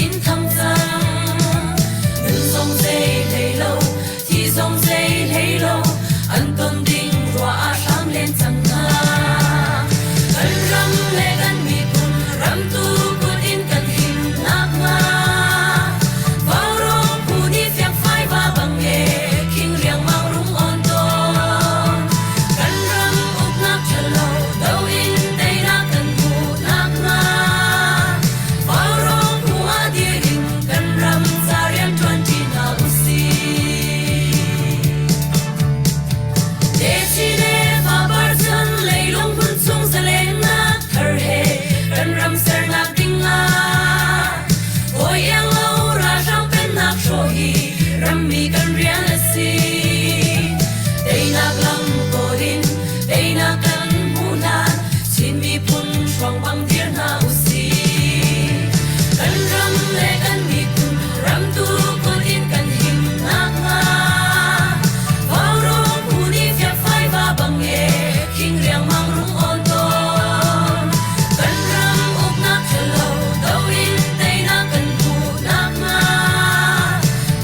in thang cang. Nun zong zei hlei lo, thi zong zei hlei lo, an ton ding ruah ah hram len cang hna. Kan ram le kan miphun ramtu kut in kan him nakhnga Vaurawng phu nih fiangfai va bang e khing riangmang rung on tawn. Kan ram uknak ṭhalo do in teinak kan hmuh nakhnga Vaurawng phu ah dir in kan ram ca rian ṭuanṭi hna usih. Techin le fapar chan leilung hmun chung zalennak thar he kan ram sernak ding ah hawi iang lo ralhrang pennak hrawh hi rammi kan rian a si. Teinak lam kawl in teinak kan hmuh hlan Chin miphun hruang bang dir hna usih. Kan ram le kan miphun ramtu kut in kan him nakhnga Vaurawng phu nih fiakfai va bang e khing riangmang rung awn tawn. Kan ram uknak ṭhalo do in teinak kan hmuh nakhnga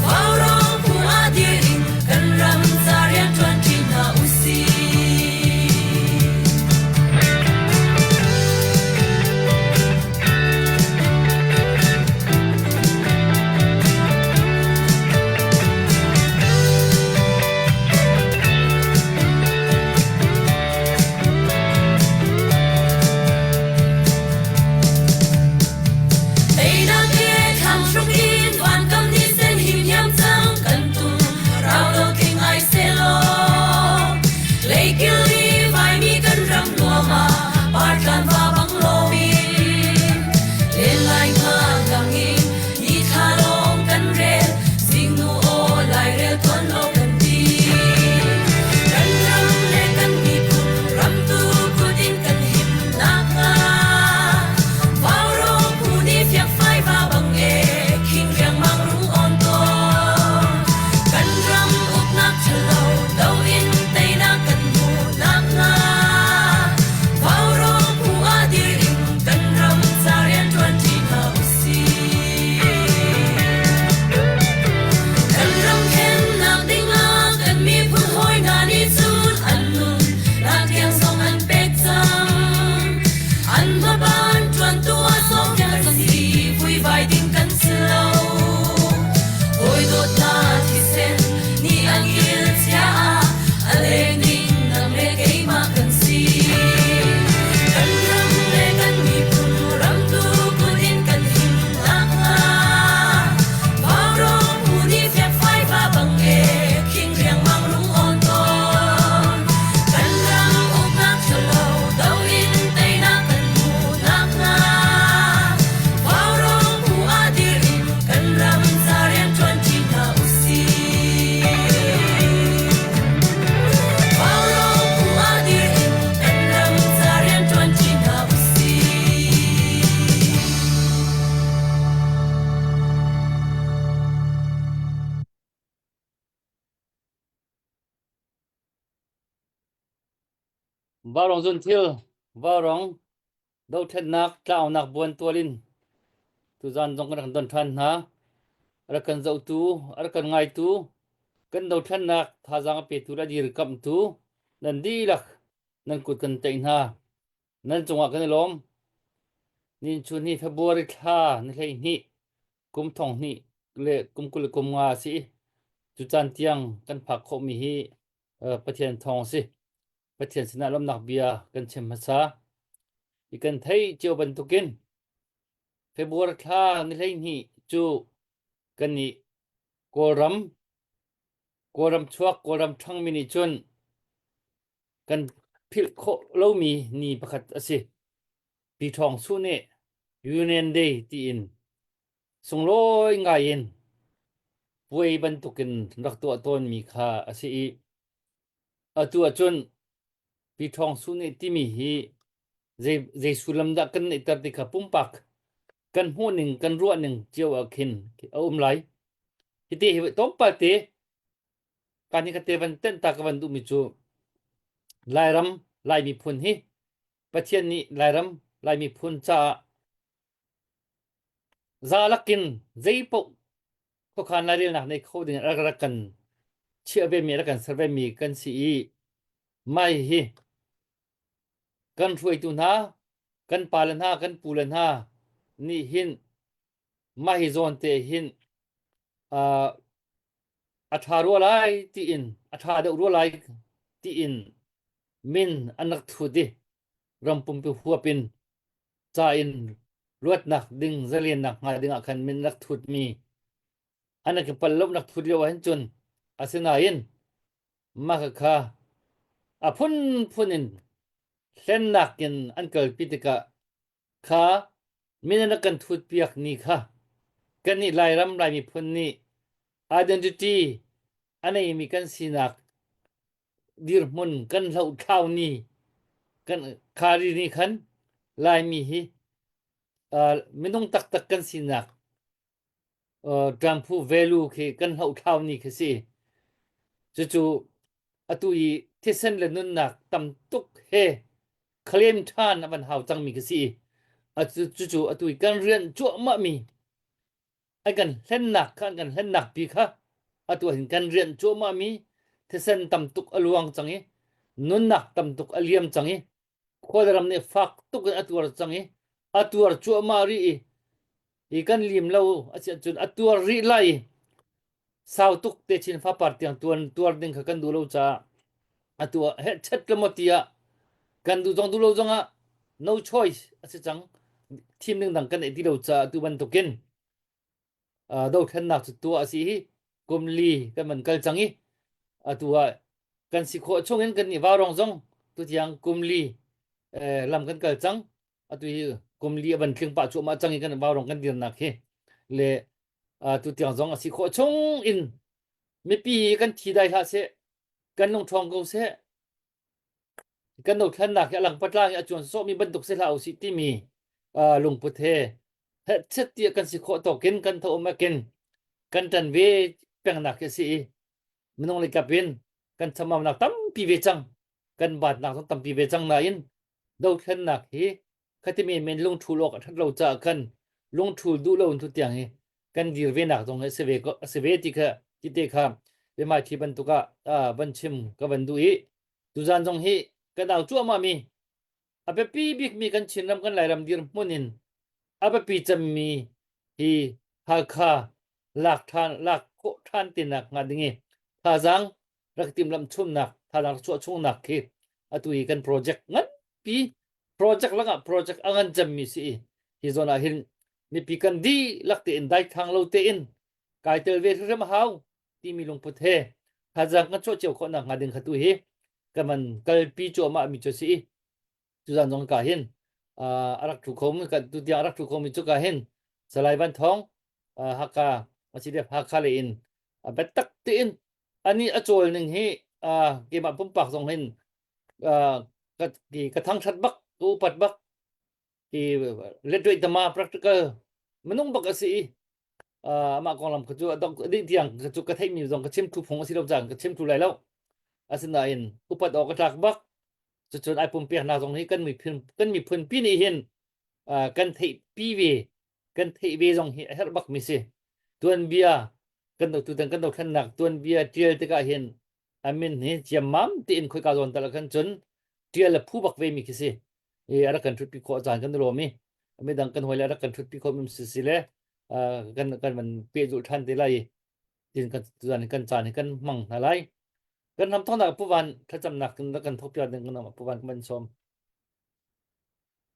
Vaurawng phu ah dir in kan ram ca rian ṭuanṭi hna usih. Teinak he thlang hruk in vankam ni sen him hiam cang kan tum rau lo tling ai selaw leikil i vaimi kan ram nuam ah partlan va bang loin len lai nga dang in ni thla lawng kan rel zingnu aw lairel tuan lo kan ti kan ram le kan miphun ramtu kut in kan him nakhnga Vaurawng phu nih fiakfai va bang e khing riangmang rung awn tawn kan ram uknak ṭhalo do in teinak kan hmuh nakhnga Vaurawng phu ah dir in kan ram ca rian ṭuanṭi hna usih. Kan ram khennak dingah kan miphun hawi hna nih cun an nun nak tiang zong an pek cang. An hmaban ṭuantu ah sawmfiang kan si, vuivai ding kan si lo. Hawi dawt hna thisen nih an kil chia ah a leng ding nang le keimah kan si. Kan ram le kan miphun ramtu kut in kan him nakhnga Vaurawng phu nih fiakfai va bang e khing riangmang rung awn tawn. Kan ram uknak ṭhalo do in teinak kan hmuh nakhnga Vaurawng phu ah dir in kan ram ca rian ṭuanṭi hna usih. Vaurawng phu ah dir in kan ram ca rian ṭuanṭi hna usih. Vaurawng zunthil, vaurawng dothlennak tlaunak buan tual in tuzan zong kan rak don ṭhan hna. A rak kan zohtu, a rak kan ngaitu, kan dothlennak thazaang a petu le a dirkamhtu nan dihlak nan kut kan tlaih hna. Nan cungah kan i lawm. Nin chun hi February thla ni 12 kum thong hnih le kum 20 le kum nga a si. Cu caan tiang kan phak khawhmi hi Pathian thawng a si. Pathian sinah lawmhnak bia kan chim hmasa. I kan theih cio bantukin February thla ni 12 cu kannih Kawlram Kawlram chuak Kawlram ṭhangmi nih cun kan philh khawh lomi ni pakhat a si. Pi Ṭhawng Su nih Union Day tiin sunglawi ngai in puai bantukin rak tuah tawnmi kha a si i atu ahcun Pi Ṭhawng Su nih timi hi zei, zei sullam dah kan neihter ti kha pumpak kan hmuhning kan ruahning cio ah khin a um lai. Hiti hi tlawmpal te kan hi ka te van tenh ta ka van duhmi cu Lairam Lai miphun hi Pathian nih Lairam Lai miphun caah Za lakin zeipaoh khuakhan lairelnak nei kho ding rak rak kan chiah ve mi rak kan ser ve mi kan si i mai hi kan hruaitu hna kan pale hna kan pule hna nih hin mah hi zawn te hin uh, a ṭha rua lai tiin a ṭha deuh rua lai tiin min an rak thut i ram pumpi huap in ca in luatnak ding zalennak hnga ding ah khan min rak thut mi an rak i pal lo nak thut lio ah hin cun asinain mah kha a phunphun in hlennak in an kalpi tikah kha min an rak kan thut piak ni kha kannih Lairam Lai miphun nih identity a neimi kan sinak dirhmun kan hlohthlau ni kan khari ni khan Laimi hi uh, minung taktak kan sinak uh, ṭangphu value khi kan hlohthlau ni khi si. Cucu atu i thisen le nunnak tam tuk he claim ṭhan a van hau cangmi khi si. Atu cucu atu i kan rian cuahmah mi an kan hlennak kha an kan hlennak pi kha atu hin kan rian cuahmah mi thisen tam tuk a luang cang i nunnak tam tuk a liam cang i khualram nih fak tuk in a tuar cang i a tuar cuahmah rih i hi kan lim lo a si ahcun a tuar rih lai i sau tuk te chin fapar tiang tuan tuar ding kha kan duh lo caah atu ah heh chet le maw tiah kan duh zong duh lo zong ah no choice a si cang thim ding dang kan neih ti lo caah tu bantukin dothlennak cu tuah a si hi kum li kan van kal cang i atu ah kan si khawh chung in kan nih vaurawng zong tutiang kum li lam kan kal cang atu hi kum li a van tling pah cuahmah cang i kan vaurawng kan dirnak hi le tutiang zong a si khawh chung in mipi kan thi dai hlah seh kan lungṭhawng ko seh kan dothlennak hi a lang patlang i a cuan sawhmi bantuk si hlah usih timi lungput he hehchet tiah kan si khawh tawkin kan tho um akin kan ṭan ve pengnak hi a si i minung leikap in kan chamaunak tampi ve cang kan baatnak zong tampi ve cang nain dothlennak hi khati men men lungṭhul awk a ṭhat lo caah khan lungṭhul duh lo in tutiang hi kan dir ve nak zong hi a si ve ko a si ve ti kha ti te kha biahmaiṭhi bantuk ah van chim ka van duh i tuzan zong hi kan au cuahmah mi a biapi bikmi kan Chinram kan Lairam dirhmun in a biapi cemmi hi Halkha lak ṭhan lak khawh ṭhan te nak hnga ding i thazaang rak timhlamh chungnak thazaang rak chuah chungnak khi atu hi kan project nganpi project lakah project a ngan cemmi si i hi zawn ah hin mipi kan dihlak tein daithlang lo tein kai tel ve hrimhrim a hau timi lungput he thazaang kan chuah cio khawh nak hnga ding kha tu hi kan van kalpi cuahmah mi cu si i tuzan zong ka hin a rak thu khomi kan tu tiang a rak thu khomi cu ka hin Salai Van Thawng Hakha Masidep Hakha le in biatak tein ani a cawl ning hi keimah pumpak zong hin ka ka thangthat bak ka upat bak ti letwei tama practical minung bak a si i amah konglam kha cu a dong dih tiang ka cu ka theihmi zong ka chim thu phung a si lo cang ka chim thu lai lo asinain upat awk a tlak bak cucun ai pumpeknak zong hi kan miphun kan miphun pi nih hin kan theih pi ve kan theih ve zong hi a herh bak mi si tuanbia kan do tutan kan dothlennak tuanbia tial tikah hin a min hi ciammam tiin khoika zawn tal khan cun tial le phu bak ve mi khi si i a rak kan thutpi khawh caan kan lawm i midang kan hawi le a rak kan thutpi khawh mi si si le kan kan van pehzulh than te lai tin kan tuan kan caan hi kan hmang hna lai kan ram thawngnak puvan thlacamnak kan kan thokpiak ding kan puvan kan sawm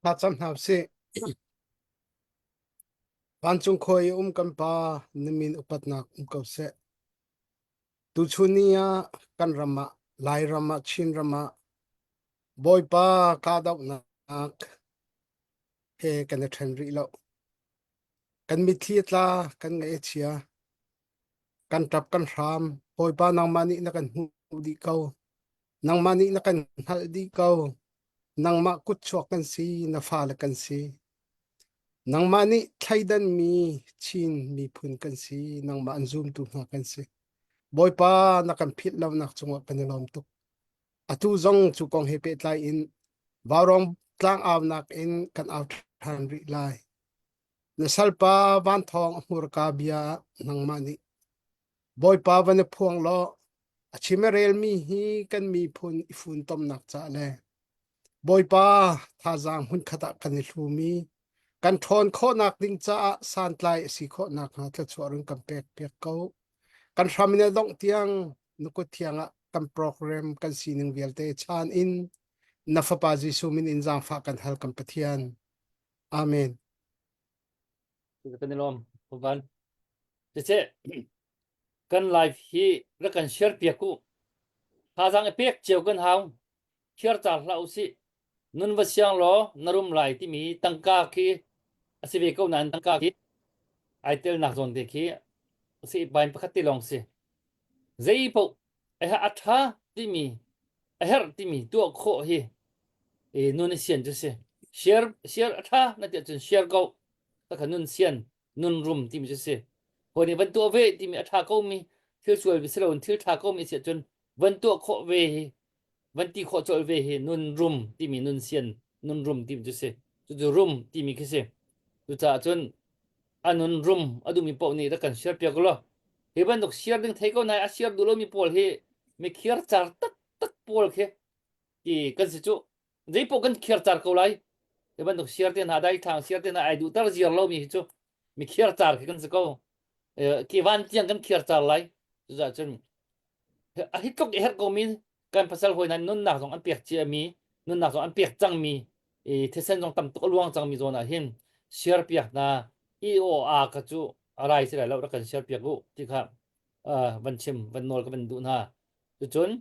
Thlacam hna usih. Vancung khua i um kan Pa, na min upatnak um ko seh. Tuchun ni ah kan ram ah, Lairam ah, Chinram ah Bawipa kahdohnak he kan i ṭhen rih lo. Kan mitthli a tla, kan ngaih a chia, kan ṭap kan hram. Bawipa nangmah nih na kan hmuh dih ko. Nangmah nih na kan hngalh dih ko. Nangmah kutchuak kan si, na fale kan si. Nangmah nih thleidanmi Chin miphun kan si, nangmah an zumtu hna kan si. Bawipa na kan philh lonak cungah kan i lawm tuk. Atu zong cu kong he pehtlai in Vaurawng tlangaunak in kan au ṭhan rih lai. Na salpa Van Thawng a hmurka bia nangmah nih Bawipa van i phuang law a chim a relmi hi kan miphun i funtomnak ca le Bawipa thazaang hmunkhat ah kan i hlumi kan ṭhawn khawhnak ding caah santlai a si khawh nakhnga thluachuah run kan pek piak ko. Kan hram in a dongh tiang na kut thiang ah kan program kan sining vialte chan in na fapa Jesuh min in zaangfah kan hal kan Pathian. Amen. Kan i lawm. Van. Cece, kan live hi rak kan share piak u. Thazaang i pek cio kan hau. Share car hlah usih. Nun va siang law na rum lai timi tangka khi a si ve ko nain tangka khi ai telnak zawn te khi si bain pakhat te lawng si. Zei paoh a ṭha timi a herh timi tuah khawh hi e, nun i sian cu si. Share share a ṭha na ti ahcun share ko. Takha nun sian nun rum timi cu si. Hawi nih van tuah ve timi a ṭha komi thil sual si loin thil ṭha komi si ahcun van tuah khawh ve hi van ti khawh colh ve hi nun rum timi nun sian nun rum timi cu si. Cucu rum timi khi si. Cucaah cun a nun rum a duhmi paoh nih rak kan share piak law hi bantuk share ding thei ko nai a share duh lomi pawl hi mi khiar car taktak pawl khi ti kan si cu zei paoh kan khiar car ko lai hi bantuk share te hna dai thang share te hna ai duh tar ziar lomi hi cu mi khiar car khi kan si ko ki van tiang kan khiar car lai cucaah cun a hi tluk i herh komi kan pasal hawi hna nunnak zong an pek cia mi nunnak zong an pek cangmi i thisen zong tam tuk a luang cangmi zawn ah hin share piak hna EOA ka cu a rai si lai lo rak kan share piak u ti kha van chim van nawl ka van duh hna cucun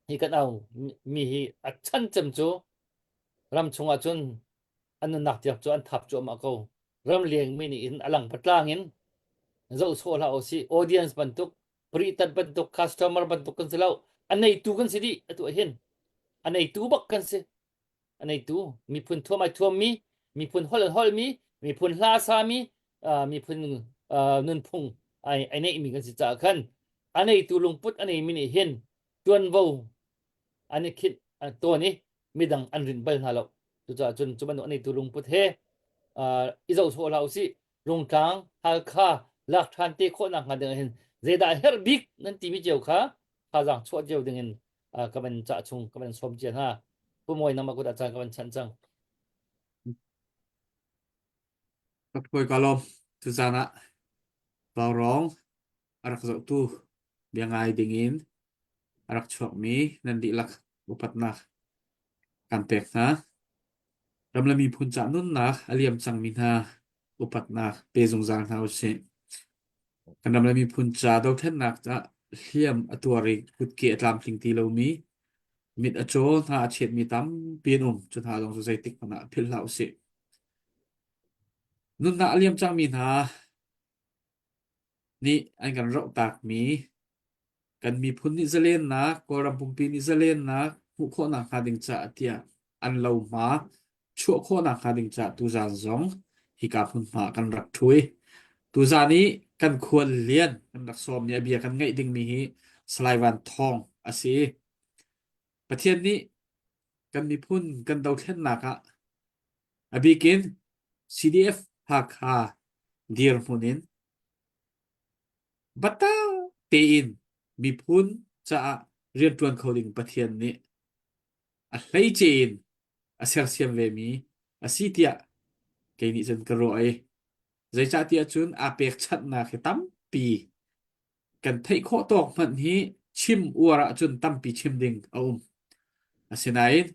hi kan au mi hi a chan cem cu ram chungah cun an nunnak tiang cu an thap cuahmah ko ramleng mi nih in a lang patlang in zoh sawh hlah usih audience bantuk pritat bantuk customer bantuk kan si lo a neitu kan si dih atu hin a neitu bak kan si a neitu miphun thuam ai thuammi miphun holh an holhmi miphun hla sami miphun nunphung ai ai neihmi kan si caah khan a neitu lungput a neimi nih hin tuanvo an i khinh tawn i midang an rinh bal hna lo cucaah cun cu bantuk a neitu lungput he i zoh sawh hlah usih Rungtlang Halkha lak ṭhan te khawhnak hnga ding hin zeidah herh bik nan timi cio kha thazaang chuah cio ding in ka van cah chung ka van sawm cia hna Pu Mawi nangmah kut ah caan ka van chanh cang. Ka ka lawm. Tuzaan ah Vaurawng a rak zohtu bia ngai ding in a rak chuakmi nan dihlak upatnak kan pek hna. Ram le miphun ca nunnak a liam cangmi hna upatnak pe zungzal hna usih. Kan ram le miphun ca dothlennak ah hliam a tuar i kutke a tlamtling ti lomi, mit a caw hna a chetmi tampi an um. Cu hna zong cu zeitik hmanh ah philh hlah usih. Nunnak a liam cangmi hna nih an kan rohtakmi kan miphun nih zalennak, Kawlram pumpi nih zalennak hmuh khawhnak hnga ding caah tiah an lohma chuah khawhnak hnga ding caah tuzaan zong hika hmunhma ah kan rak ṭhui. Tuzaan i kan khual lian kan rak sawmmi a bia kan ngaih dingmi hi Salai Van Thawng a si. Pathian nih kan miphun kan dothlennak ah a bikin CDF Hakha dirhmun in Biatak tein miphun caah rianṭuan kho ding Pathian nih a hleice in a sersiam vemi a si tiah kei nih cun ka ruah i zeicahtiah cun aa pekchanhnak hi tampi kan theih khawh tawk hmanh hi chim uar ahcun tampi chim ding a um. Asinain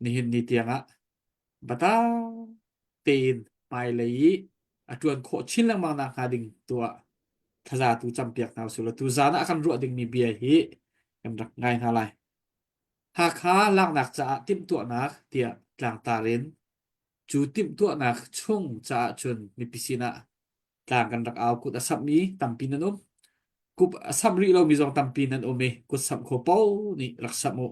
nihin ni tiangah biatak tein hmailei i a ṭuan khawh chin lengmang nakhnga ding tu ah thlaza tu campiak hna usih law tuzaan ah kan ruah dingmi bia hi kan rak ngai hna lai. Hakha laknak caah timhtuahnak tiah tlangtar in cu timhtuahnak chung caah cun mipi sinah tlang kan rak au kut a samhmi tampi nan um. Kup a samh rih lomi zong tampi nan um i kut samh kho paoh nih rak samh u.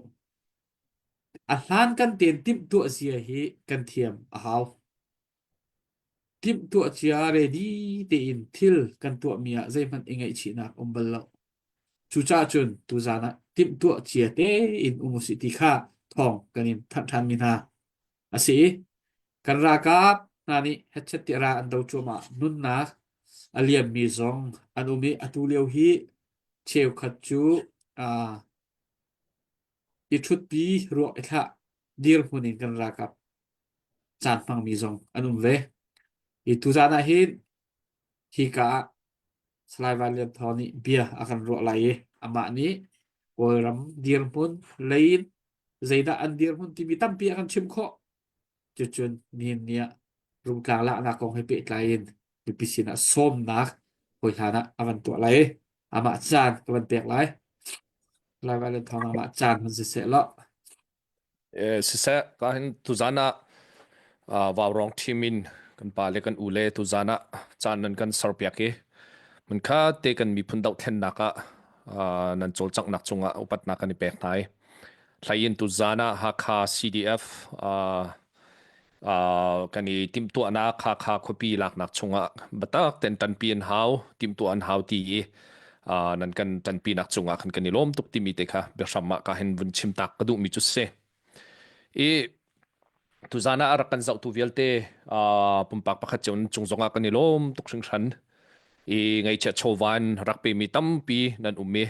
A hlankan tein timhtuah zia hi kan thiam a hau. Timhtuah cia ready tein thil kan tuahmi ah zeihmanh i ngaihchihnak um bal lo. Cucaah cun tuzaan ah timhtuah cia tein um usih ti kha thawng kan in thanh ṭhanmi hna a si. Kan ralkap hna. hna nih hetchet tiah ral an do cuahmah. Nunnak a liammi zong an um i atu lio hi cheukhat cu uh, i ṭhutpi ruak i thlah dirhmun in kan ralkap caan hmangmi zong an um ve. Hi tuzaan ah hin hika ah Salai Van Lian Thawng nih bia a kan ruah lai i amah nih Kawlram dirhmun lei in zeidah an dirhmun timi tampi a kan chimh khawh. Cucun nihin ni ah Rungtlang laknak kong he pehtlai in mipi sinah sawmnak hawi hlan ah a van tuah lai i amah caan ka van pek lai. Salai Van Lian Thawng nangmah caan hman siseh law. Siseh, ka hin tuzan ah Vaurawng team in kan pa le kan u le tuzan ah caan nan kan serpiak i hmunkha te kan miphun dohthlennak ah nan cawlcanghnak cungah upatnak kan i pek hna i thlaiin tuzan ah Hakha CDF kan i timhtuahnak Hakha khuapi laknak chungah biatak ten ṭanpi an hau timhtuah an hau ti i nan kan ṭanpinak cungah khan kan i lawm tuk timi te kha biahram ah ka hin vun chim tak ka duhmi cu si. I tuzan ah a rak kan zohtu vialte pumpak pakhat cio nan cung zongah kan i lawm tuk hringhran. I ngaihchiat chawva in rak pemi tampi nan um i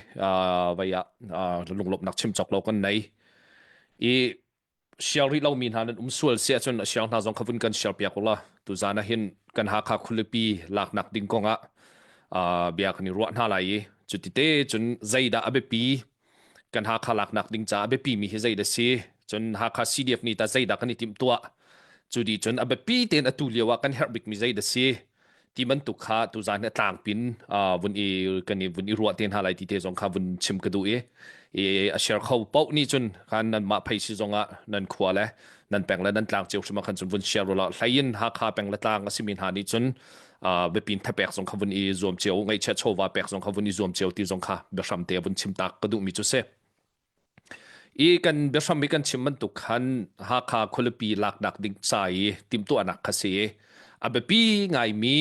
vai ah lunglawmhnak chim cawk lo kan nei. I share rih lomi hna nan um sual si ahcun a share hna zong kha vun kan share piak ula tuzan ah hin kan Hakha khualipi laknak ding kong ah bia kan i ruah hna lai i cuti te cun zeidah a biapi kan Hakha laknak ding caah a biapi mi hi zeidah si cun Hakha CDF nih ta zeidah kan i timh tuah cu di cun a biapi tein atu lio ah kan herh bik mi zeidah si ti bantuk kha tuzan hi a tlangpin vun i kan i vun i ruah te hna lai ti te zong kha vun chim ka duh i i a share kho paoh nih cun khan nan mah phei si zong ah nan khua le nan peng le nan tlang cio hrim ah khan cun vun share ula hlei in Hakha peng le tlang a simi hna nih cun biapin thapek zong kha vun i zuam cio ngaihchiat chawva pek zong kha vun i zuam cio ti zong kha biahram te vun chim tak ka duhmi cu si. I kan biahram i kan chim bantuk khan Hakha khualipi laknak ding ca i timhtuahnak kha si i a biapi ngaimi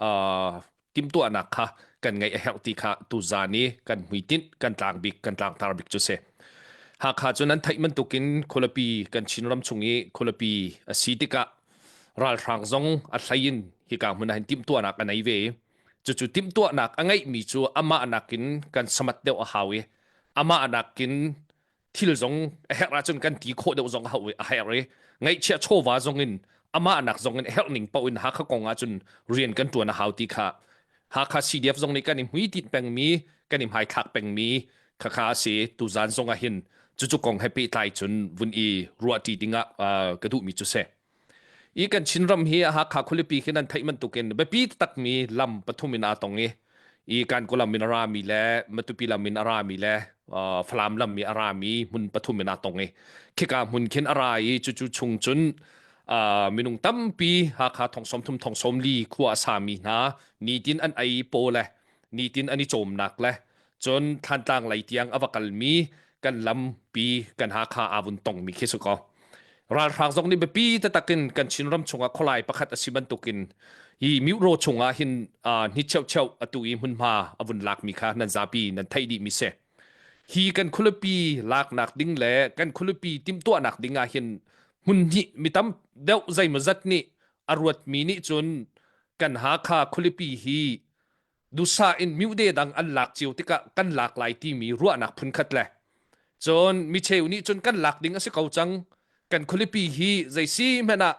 uh, timhtuahnak kha kan ngeih a herh ti kha tuzan i kan hmuitinh kan tlang bik kan tlangtar bik cu si. Hakha cu nan theih bantukin khualipi kan Chinram chung i khualipi a si tikah ralhrang zong a hlei in hika hmun ah hin timhtuahnak a nei ve i cucu timhtuahnak a ngeihmi cu amah nakin kan samat deuh a hau i amah nakin thil zong a herh ahcun kan ti khawh deuh zong a hau a herh i ngaihchiah chawva zong in amah nak zong in a herh ning paoh in Hakha kong ahcun rian kan ṭuan a hau ti kha Hakha CDF zong nih kan i hmuitinh pengmi kan i hmaithlak pengmi khakha a si tuzan zong ah hin cucu kong he pehtlai cun vun i ruahṭi dingah ka duhmi cu si. I kan Chinram hi Hakha khualipi khi nan theih bantukin biapi takmi lam pathum in aa tong i i Kankaw lam in a rami le Matupi lam in a rami le uh, Falam lam i a rami hmun pathum in aa tong i khika hmun khin a ra i cucu chung cun uh, minung tampi Hakha thong 30 thong 40 khua a sami hna nitin an ei paw le nitin an i cawmnak le cun Thlantlang lei tiang a va kalmi kan lampi kan Hakha aa vun tongmi khi si ko. Ralhrang zong nih biapi taktak in kan Chinram chungah khualai pakhat a si bantukin hi Miro chungah hin uh, hni cheucheu atu i hmunhma a vun lakmi kha nan zapi nan theih dihmi si. Hi kan khualipi laknak ding le kan khualipi timhtuahnak ding ah hin hmun hnih mi tam deuh zeimawzat nih a ruatmi nih cun kan Hakha khualipi hi dusa in myude dang an lak cio tikah kan lak lai timi ruahnak phunkhat le cun micheu nih cun kan lak ding a si ko cang kan khualipi hi zeisi hmanh ah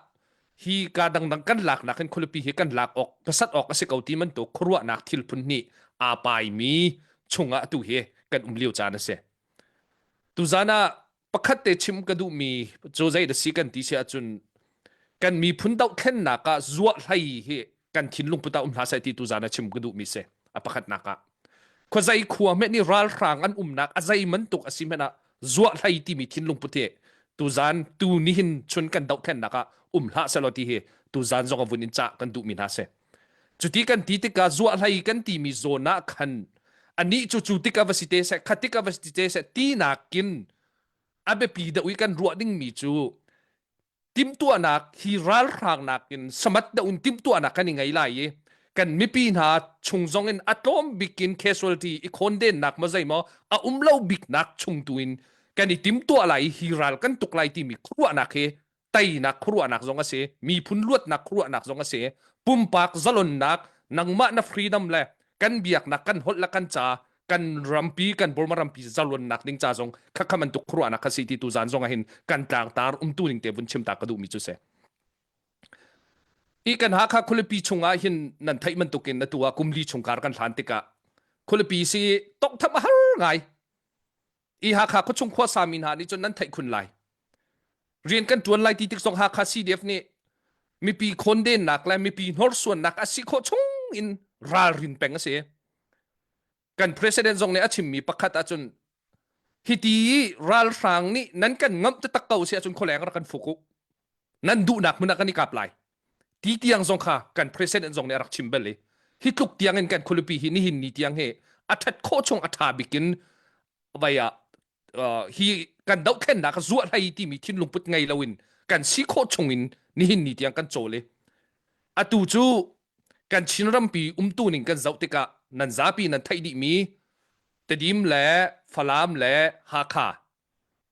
hi ka dangdang kan lak nak hin khualipi hi kan lak awk pasat awk a si ko ti bantuk khuaruahnak thil phun nih aa paimi chungah atu hi kan um lio caan a si tuzan ah pakhat te chim ka duhmi cu zei da si kan ti si ahcun kan miphun dohthlennak ah zuah hlei hi kan thinlung put ah um hlah seh ti tuzan ah chim ka duhmi si a pakhatnak ah khuazei khua hmenh ni ralhrang an umnak a zei bantuk a si hmenh ah zuah hlei timi thinlung put hi tuzan tu nihin chun kan dohthlennak ah um hlah selaw ti hi tuzan zong a vun in cah kan duhmi hna si Cuti kan ti tikah zuahlei kan timi zawn ah khan anih cu cu tik a va si te seh kha tik a va si te seh ti nakin a biapi deuh i kan ruah dingmi cu timhtuahnak hi ralhrang nakin samat deuh in timhtuahnak kan i ngei lai i kan mipi hna chung zong in a tlawm bik in casualty i khawndennak maw zei maw a um lo biknak chung tu in kan i timtuah lai i hi ral kan tuk lai timi khuaruahnak hi. Teinak khuaruahnak zong a si, miphun luatnak khuaruahnak zong a si, pumpak zalonnak, nangmah na freedom le kan biaknak, kan holh le kan ca, kan rampi, kan Burma rampi zalonnak ding ca zong khakha bantuk khuaruahnak kha si ti tu zan zong ah hin kan tlangtar umtu ning te vun chim ta ka duhmi cu si. I kan Hakha khualipi chungah hin nan theih bantukin atu ah kumli chung kar kan hlan tikah khualipi si tongtham a har ngai. I Hakha khuachung khuasa mi hna nih cun nan theih khun lai. Rian kan ṭuan lai ti tik zong Hakha CDF nih mipi khondennak le mipi hnorsuannak a si khawh chung in ralrin peng a si. Kan president zong nih a chimmi pakhat ahcun hiti ralhrang nih nan kan ngamh taktak ko si ahcun khualeng rak kan fuk u. Nan duhnak hmun ah kan i kap lai. Ti tiang zong kha kan president zong nih a rak chim bal i hi tluk tiang in kan khualipi hi nihin ni tiang hi a ṭhat khawh chung a ṭha bik in vai ah hi kan dohthlennak zuah hlei timi thinlung put ngei loin kan si khawh chung in nihin ni tiang kan cawl i atu cu kan Chin rampi umtu ning kan zoh tikah nan zapi nan theih dihmi Tedim le Falam le Hakha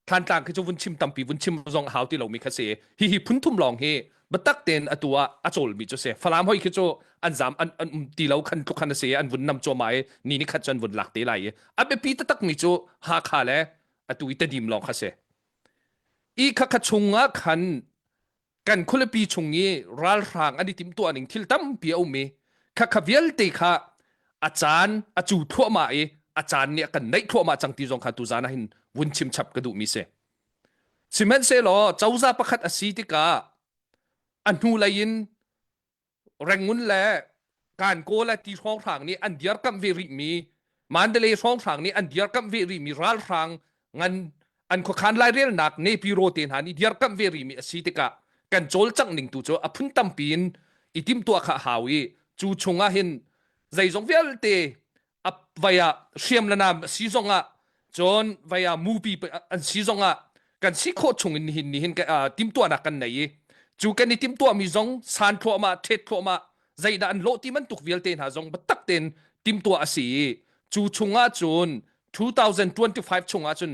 Thlantlang khi cu vun chim tampi vun chim zong a hau ti lomi kha si. Hihi phunthum lawng hi biatak tein atu ah a cawlmi cu si. Falam hoi khi cu an zam an, an um ti lo khan tluk khan a si an vun nam cuahmah i ni ni khat cu an vun lak te lai i a biapi taktak mi cu Hakha le atu i Tedim lawng kha si. I kha kha chung ah khan kan khualipi chung i ralhrang an i timhtuah ning thil tampi a um i khakha vialte kha a caan a cu thluahmah i a caan nih a kan naih thluahmah cang ti zong kha tuzan ah hin vun chim chap ka duhmi si. Sihmanhsehlaw cozah pakhat a si tikah a hnulei in Rangoon le Kankaw le ti hrawnghrang nih an dirkamh ve rihmi Mandalay hrawnghrang nih an dirkamh ve rihmi ralhrang ngan an khuakhan lairelnak Nepiro te hna nih dirkamh ve rihmi a si tikah kan cawlcangh ning tu cu a phun tampi in i timhtuah kha a hau i cu chungah hin zeizong vialte a vai ah hriam le nam a si zong ah cun vai ah mupi an si zong ah kan si khawh chung in nihin nihin timtuahnak kan nei i cu kan i timtuahmi zong san thluahmah ṭhet thluahmah zeidah an lawh ti bantuk vialte hna zong biatak tein timtuah a si i cu chungah cun 2025 chungah cun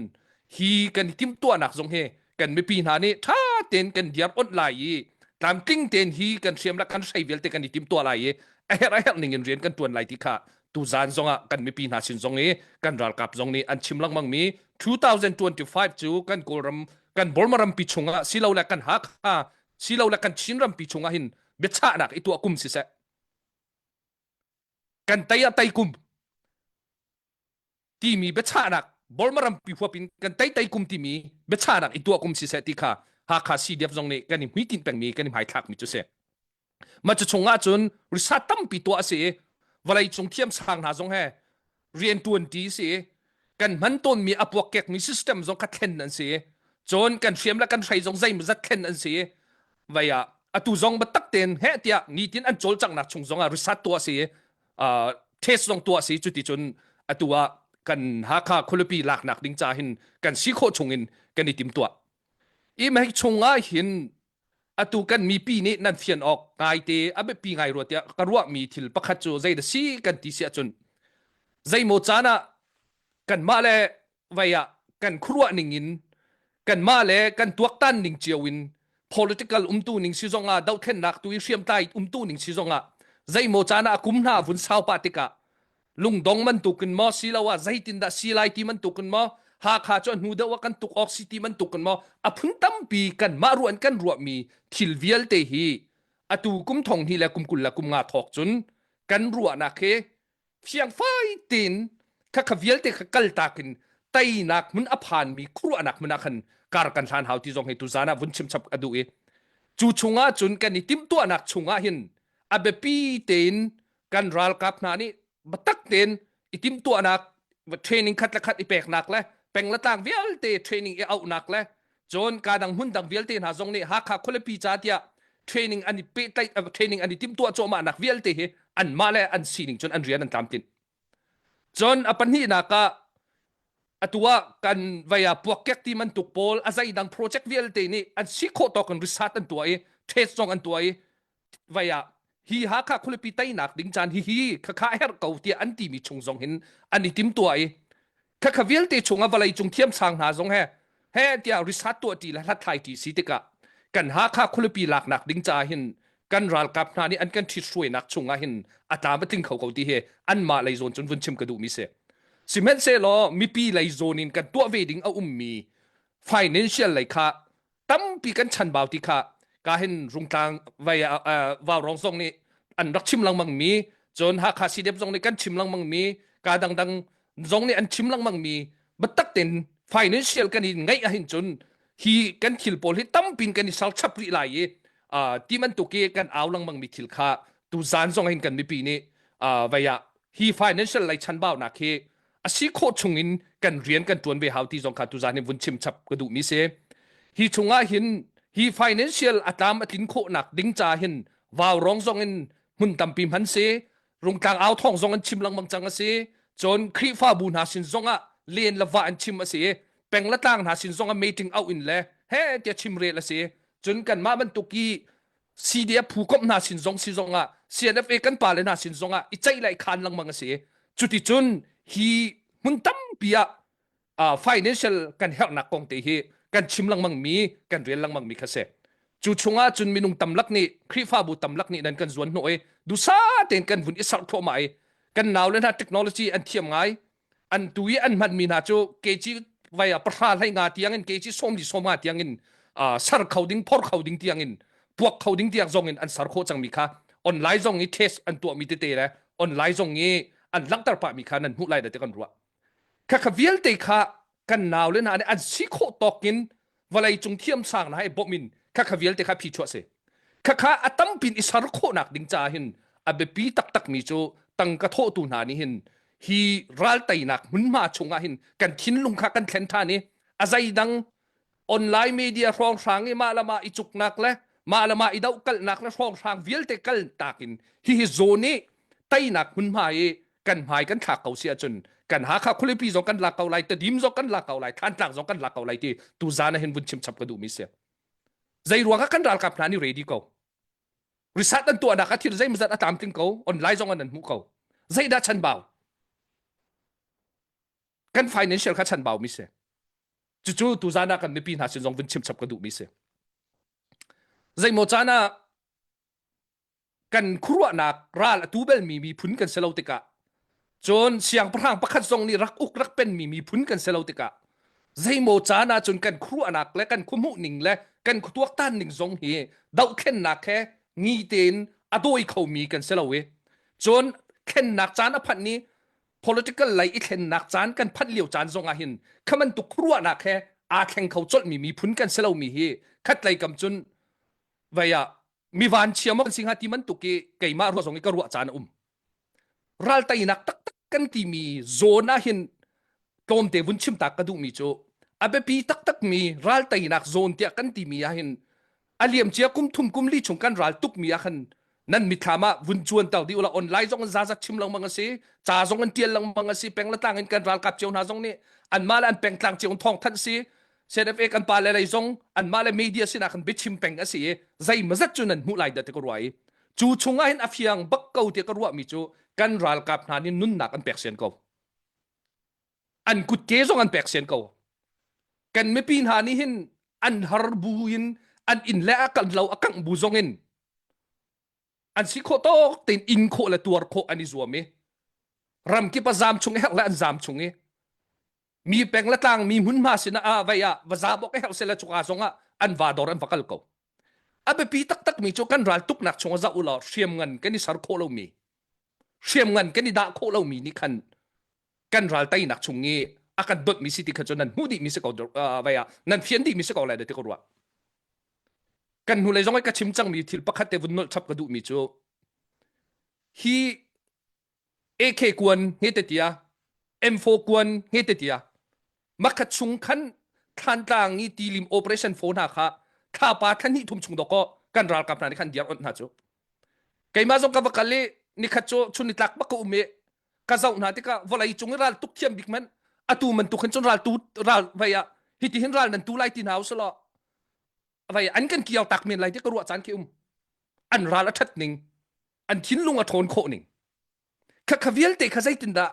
hi kan i timhtuahnak zong hi kan mipi hna nih ṭha tein kan diar onh lai i tlamtling tein hi kan hriam le kan hrei vialte kan i timhtuah lai i a herh a herh ning in rian kan ṭuan lai ti kha tuzan zongah kan mipi hna sin zong i kan ralkap zong nih an chim lengmang mi 2025 cu kan Kawlram kan Burma rampi chungah silole kan Hakha silole kan Chin rampi chungah hin biachahnak i tuah kum siseh kan tei ah tei kum timi biachahnak Burma rampi huap in kan tei tei kum timi biachahnak i tuah kum siseh ti kha Hakha CDF zong nih kan i hmuitinh pengmi kan i hmaithlakmi cu si. Ma cu chung ah cun research tampi tuah a si i vawlei cung thiamsang hna zong he rian tuan ti si i kan hman tawnmi a puakkekmi system zong kha thlen an si i cun kan hriam le kan hrei zong zeimawzat thlen an si i vei ah atu zong biatak tein heh tiah nitin an cawlcanghnak chung zong ah research tuah a si i uh, test zong tuah si cuti cun atu ah kan Hakha khualipi laknak ding ca hin kan si khawh chung in kan i timtuah i mei chung ah hin atu kan mipi nih nan fian awk ngai te a biapi ngai rua tiah ka ruahmi thil pakhat cu zei da si kan ti si ahcun zeimaw caan ah kanmah le vei ah kan khuaruah ning in kanmah le kan tuaktan ning cio in political umtu ning si zong ah dohthlennak tu i hriamtlai umtu ning si zong ah zeimaw caan ah a kum hna vun sau pah tikah lungdong bantukin maw siloah zeitindah si lai ti bantukin maw Hakha cu a hnu deuh ah kan tuk awk si ti bantukin maw a phun tampi kanmah ruah in kan ruahmi thil vialte hi atu kum thong hnih le kum 20 le kum nga thawk cun kan ruahnak hi fiangfai tein khakha vialte kha kaltak in teinak hmun a phanmi khuaruahnak hmun ah khan kar kan hlan hau ti zong hi tuzan ah vun chim chap a duh i cu chungah cun kan i timhtuahnak chungah hin a biapi tein kan ralkap hna nih biatak tein i timhtuahnak training khat le khat i peknak le peng le tlang vialte training i auhnak le cun ka dang hmun dang vialte hna zong nih Hakha khualipi ca tiah training an i pehtlaih training an i timhtuah cuahmah nak vialte hi anmah le an sining cun an rian an tlamtlinh. Cun a pahnihnak ah atu ah kan vei ah puakkek ti bantuk pawl a zeidang project vialte nih an si khawh tawk in research an tuah i test zong an tuah i vai ah hi Hakha khualipi teinak ding caan hihi khakha herh ko tiah an timi chung zong hin an i timtuah i khakha vialte chungah vawlei cung thiamsang hna zong he he tiah research tuah ṭi le hlathlai ṭi si tikah. Kan Hakha khualipi laknak ding caah hin kan ralkap hna nih an kan ṭhithruainak chungah hin a tlam a tling kho ko ti hi anmah lei zawn cun vun chim ka duhmi si. Sihmanhsehlaw mipi lei zawn in kan tuah ve ding a ummi financial lei kha tampi kan chanbau ti kha ka hin Rungtlang vai Vaurawng zong nih an rak chim lengmang mi cun Hakha CDF zong nih kan chim lengmang mi ka dangdang zong nih an chim lengmang mi biatak tein financial kan i ngeih ahhin cun hi kan thil pawl hi tampin kan i sal chap rih lai i ti bantuk i kan au lengmang mi thil kha tu zan zong hin kan mipi nih vei ah hi financial lei chanbaunak hi a si khawh chung in kan rian kan tuan ve hau ti zong kha tuzan hin vun chim chap ka duh mi si hi chungah hin hi financial a tlam a tlin khawhnak ding ca hin vaurawng zong in hmun tampi hman si rungtlang au thawng zong an chim lengmang cang a si cun Khrihfabu hna sin zong ah len le va an chim a si peng le tlang hna sin zong ah meeting auh in le he tiah chim rel a si cun kanmah bantuk i CDF phu komh hna sin zong si zong ah CNFA kan pale hna sin zong ah i ceih le i khan lengmang a si cuticun hi hmun tampi ah uh, financial kan herhnak kong te hi kan chim lengmang mi kan rel lengmang mi kha si cu chungah cun minung tamlak nih Khrihfabu tamlak nih nan kan zuan hnawh i dusa tein kan vun i sarh thluahmah i kan nau le hna technology an thiam ngai an tu i an hman mi hna cu kg vai ah pahra hlei nga tiang in kg sawm li sawm nga tiang in uh, sar kho ding phor kho ding tiang in puak kho ding tiang zong in an sar khawh cang mi kha online zong i test an tuah mi tete le online zong i an langhter pah mi kha nan hmuh lai da te kan ruah Khakha vialte kha kan nau le hna nih an si khawh tawk in vawlei cung thiamsang hna he bawmh in khakha vialte kha phi chuah si. Khakha a tampin i ser khawhnak ding caah hin a biapi taktakmi cu tangka thawhtu hna nih hin hi ralteinak hmunhma chungah hin kan thinlung kha kan thlen ṭhan i a zeidang online media hrawnghrang i mah le mah i cuknak le mah le mah i dohkalhnak le hrawnghrang vialte kal takin hihi zawn i teinak hmunhma i kan hmai kan thlak ko si ahcun kan Hakha khualipi zong kan lak ko lai Tedim zong kan lak ko lai Thantlang zong kan lak ko lai ti tu zan ah hin vun chim chap ka duhmi si zei ruangah kan ralkap hna nih ready ko research an tuahnak a thil zeimawzat a tlamtling ko online zong an hmuh ko zeidah chanbau kan financial kha chanbau mi si cucu tuzan ah kan mipi hna sin zong vun chim chap ka duhmi si zeimaw caan ah kan khuaruahnak ral a tu belmi miphun kan si lo tikah cun siangpahrang pakhat zong nih rak uk rak penmi miphun kan si lo tikah zeimaw caan ah cun kan khuaruahnak le kan khuahmuh ning le kan khuatuaktan ning zong hi dohthlennak he ngi tein a dawi khomi kan si lo i cun thlennak caan a phanh ni political lei i thlennak caan kan phanh lio caan zong ah hin kha bantuk khuaruahnak he aa thleng kho colhmi miphun kan si lomi hi khatlei kam cun vei ah mi vanchia maw kan si hnga ti bantuk i keimah ruah zong i ka ruah caan a um ral teinak taktak kan timi zawn ah hin tlawmte vun chim tak ka duhmi cu a biapi taktakmi ral teinak zawn tiah kan timi ah hin a liamcia kum thum kum li chung kan ral tukmi ah khan nan mithlam ah vun cuan ter dih ula online zong in zazat chim lengmang a si ca zong in tial lengmang a si peng le tlang in kan ralkap cio hna zong nih anmah le an pengtlang cio in thawng thanh si CNFA kan pa le lei zong anmah le media sinah khan biachim peng a si i zeimazat cu nan hmuh lai dah ti ka ruah i cu chungah hin a fiang bak ko ti ka ruahmi cu kan ralkap hna nih nunnak an pek sian ko an kutke zong an pek sian ko kan mipi hna nih hin an har bu in an inn le a kan lo a kangh bu zong in an si khawh tawk tein in khawh le tuar khawh an i zuam i ramkip a zam chung i herh le an zam chung i mi peng le tlang mi hmunhma sinah ah vei ah va zam awk herh sela cuka zong ah an va dor an va kal ko a biapi taktak mi cu kan ral tuknak chung ah zoh ulaw hriamngan kan i ser khawh lomi hriamngan kan i dah khawh lomi nih khan kan ral teinak chung i a kan dawtmi si ti kha cu nan hmuh dihmi si ko vei ah nan fian dihmi si ko lai ti ka ruah kan hnulei zong i ka chim cangmi thil pakhat te vun nolh chap ka duhmi cu hi AK kuan nge te tia M4 kuan nge te tia makhat chung khan thlantlang i tilim operation phone hna kha thlapa thlan hnih thum chung doko kan ralkap hna nih khan diar on hna cu keimah zong ka va kal i nikhat cu chun ni tlak bak ka um i ka zoh hna tikah vawlei cung i ral tuk thiam bik man atu man tuk hin cun ral tu ral vei ah hiti hin ral nan tu lai ti hna usulaw vai an kan kiau tak men lai ti ka ruah caan khi um an ral a that ning an thinlung a ṭhawn khawh ning kha kha vialte kha zeitindah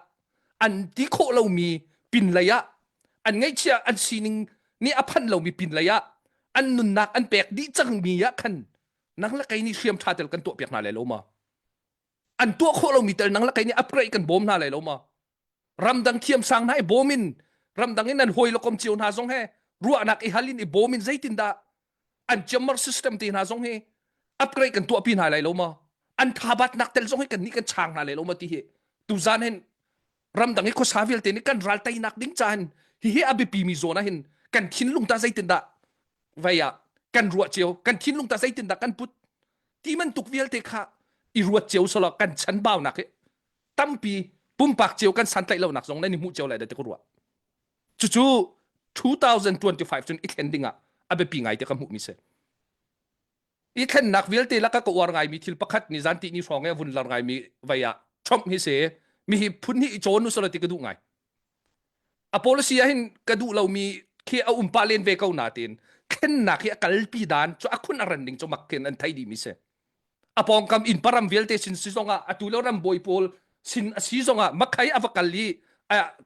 an ti khawh lomi pin lei ah an ngaihchia an sining nih a phanh lomi pin lei ah. An nunnak an pek dih cangmi ah khan nang le kei nih hriam ṭha tel kan tuah piak hna lai lo ma? An tuah khawh lomi tel nang le kei nih upgrade kan bawm hna lai lo ma? Ramdang thiamsang hna i bawm in ramdang in an hawi le kom cio hna zong he ruahnak i hal in i bawm in zeitindah an jammer system te hna zong hi upgrade kan tuahpi hna lai lo ma? An thabatnak tel zong hi kan nih kan chang hna lai lo ma ti hi tuzan hin ramdang i khuasa vialte nih kan ral teinak ding ca hin hihi a biapi mi zawn ah hin kan thinlung ta zeitindah vei ah kan ruah cio kan thinlung ta zeitindah kan put ti bantuk vialte kha i ruat cio solo kan chanbaunak hi tampi pumpak cio kan santlaih lonak zong nan i hmuh cio lai da ti ka ruah cucu 2025 cun i thlen ding ah a biapi ngai te ka hmuh mi si I thlennak vialte laka ka uar ngaimi thil pakhat ni zan ti ni hrawng i a vun lar ngaimi vei ah Trump hi si mi hi phun hi i cawn usala ti ka duh ngai. A policy ah hin ka duh lomi khi a um pah len ve ko natin thlennak hi a kalpi dan cu a khun a ran ding cu mak khin an thei dih mi si. A pawngkam inn param vialte sin si zongah atu lo ram bawi pawl sin a si zongah makhai a va kal i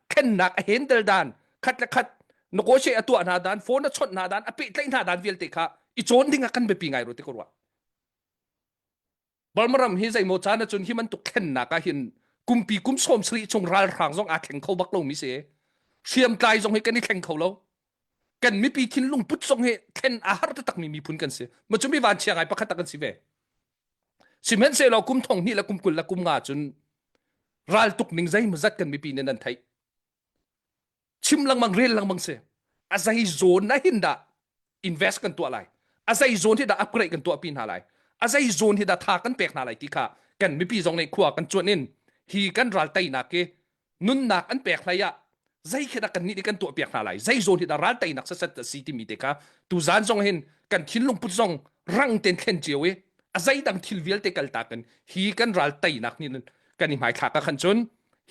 thlennak a handle dan khat le khat negotiate a tuah hna dan phone a chawnh hna dan a pehtlaih hna dan vialte kha i cawn ding ah kan biapi ngai ru ti ka ruah Burma ram hi zeimaw caan ahcun hi bantuk thlennak ah hin kumpi kum sawm sarih chung ralhrang zong aa thleng kho bak lomi si hriamtlai zong hi kan i thleng kho lo kan mipi thinlung put zong hi thlen a har takmi miphun kan si ma cu mi vanchia ngai pakhat kan si ve sihmanhsehlaw kum thong hnih le kum 20 le kum nga cun ral tuk ning zeimawzat kan mipi nih nan theih chim lengmang rel lengmang si a zei zawn na hin dah invest kan tuah lai a zei zawn hi dah upgrade kan tuah pi hna lai a zei zawn hi dah tha kan pek hna lai ti kha kan mipi zong nih khua kan cuan in hi kan ral teinak hi nunnak an pek hlei ah zei khi dah kan nih kan tuah piak hna lai zei zawn hi dah ral teinak sasat a si timi te kha tuzan zong hin kan thinlung put zong rang ten thlen cio i a zei dang thil vialte kal tak in hi kan ral teinak nih kan i hmaithlak ah khan cun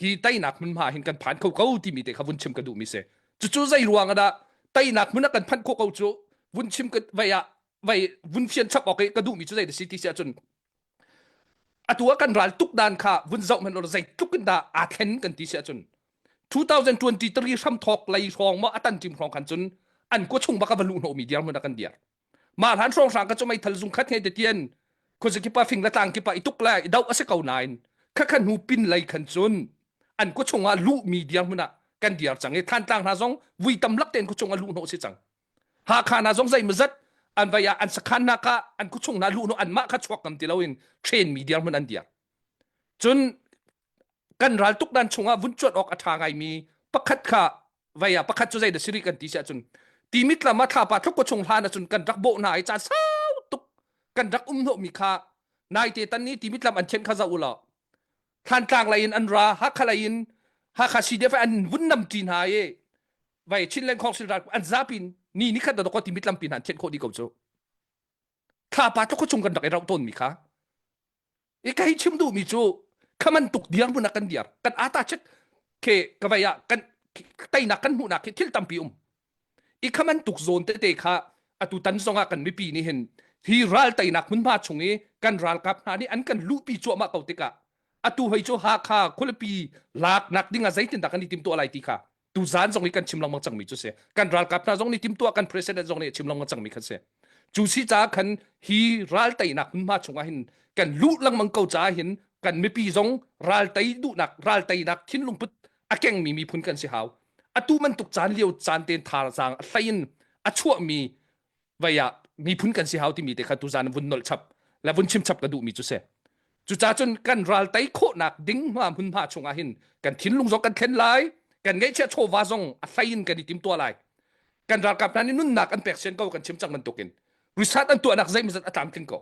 hi teinak hmunhma hin kan phan kho ko timi te kha vun chim ka duhmi si cucu zei ruang ah dah teinak hmun ah kan phanh khawh ko cu vun chim ka vei ah vei vun fian chap awk i ka duhmi cu zei da si ti si ahcun atu ah kan ral tuk dan kha vun zoh hmanh zei tluk in dah aa thlen kan ti si ahcun 2023 hramthawk lei hrawng maw a tan tim hrawng khan cun an kua chung bak a va luh hnawhmi dirhmun ah kan dir mah hlan hrawng hrang ka cu meithal zung khat nge te tian khuazakipa fing le tlang kipa i tuk le i doh a si ko nain kha kha hnu pin lei khan cun an kua chung ah luhmi dirhmun ah kan dir cang i Thantlang hna zong vui tam lak tein khuachung ah luh hnawh si cang Hakha hna zong zeimawzat an vai ah an sakhan hna kha an khuachung hna luh an mah kha chuak ngam ti loin train mi dirhmun an dir cun kan ral tuk dan chungah vun cuat awk a ṭha ngaimi pakhat kha vai ah pakhat cu zei da siri kan ti si ahcun timit lam ah thlapa thluk ko chung hlan ahcun kan rak bawh hna i caan sau tuk kan rak um hnawhmi kha naite tan ni timit lam an thian kha zoh u law Thlantlang lei in an ra Hakha lei in Hakha CDF an vun nam ṭi hna i vai Chinland Council ral an zapi in ni ni khat da ko timit lampi hna an thian khawh dih ko cu thlapa tluk chung kan rak i rauh tawn mi kha i ka hei chim duh mi cu khaman tuk diar hmun ah kan diar kan ata chet ke ka vai ah kan teinak kan hmuhnak khi thil tampi um i khaman tuk zawn tete kha atu tan zongah kan mipi nih hin hi ral teinak hmunhma chung i kan ralkap hna nih an kan luhpi cuahmah ko tikah atu hei cu Hakha khualipi laknak ding ah zeitindah kan i timtuah lai ti kha tuzan zong i kan chim lengmang cangmi cu si kan ralkap hna zong nih timtuah kan president zong nih chim lengmang cangmi kha si cu si caah khan hi ral teinak hmunhma chungah hin kan luh lengmang ko caah hin kan mipi zong ral tei duhnak ral teinak thinlung put a kengmi miphun kan si hau atu bantuk caan lio caan ten thazaang a hlei in a chuahmi vei ah miphun kan si hau timi te kha tuzan vun nolh chap le vun chim chap ka duhmi cu si cucaah cun kan ral tei khawhnak ding hma hmunhma chungah hin kan thinlung zong kan thlen lai kan ngeihchiah chawva zong a hlei in kan i timtuah lai kan ralkap hna nih nunnak an pek sian ko kan chim cang bantukin research an tuahnak zeimawzat a tlamtling ko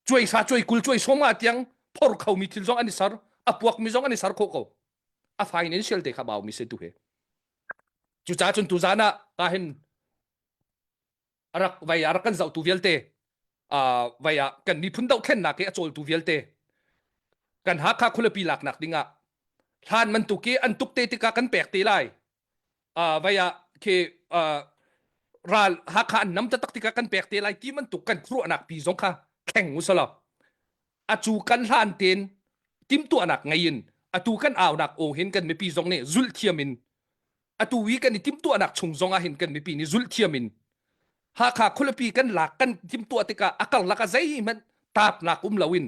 cuai sa cuai 20 cuai sawm nga tiang phor khomi thil zong an i ser a puakmi zong an i ser khawh ko a financial te kha baumi se tu he cucaah cun tuzan ah ka hin rak vai a rak kan zohtu vialte vai ah kan miphun dohthlennak i a cawltu vialte kan Hakha khualipi laknak dingah hlan bantuk i an tuk te tikah kan pek te lai vai ah khi ral Hakha an nam taktak tikah kan pek te lai ti bantuk kan khuaruahnak pi zong kha thleng usalaw atu kan hlan ten timtuahnak ngei in atu kan aunak aw hin kan mipi zong nih zulh thiam in atu i kan i timtuahnak chung zong ah hin kan mipi nih zulh thiam in. Hakha khualipi kan lak kan timtuah tikah a karlak ah zeihmanh taapnak um loin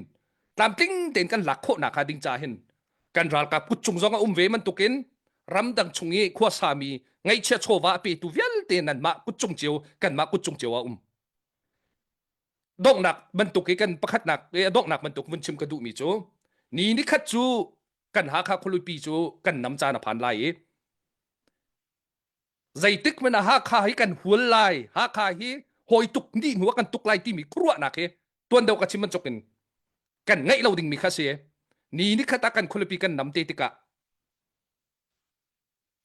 tlamtling tein kan lak khawhnak hnga ding ca hin kan ralkap kutcung zong a um ve bantukin ramdang chung i khuasami ngaihchia chawva a petu vialte nanmah kutcung cio kanmah kutcung cio ah um. Donghnak bantuk i kan pakhatnak i a donghnak bantuk vun chim ka duhmi cu ni nikhat cu kan Hakha khualipi cu kan nam caan a phan lai i zeitik hmanh ah Hakha hi kan hual lai Hakha hi hawi tuk nih hnu ah kan tuk lai timi khuaruahnak hi tuan deuh ka chim bantuk in kan ngeih lo dingmi kha si ni ni khat ah kan khualipi kan nam te tikah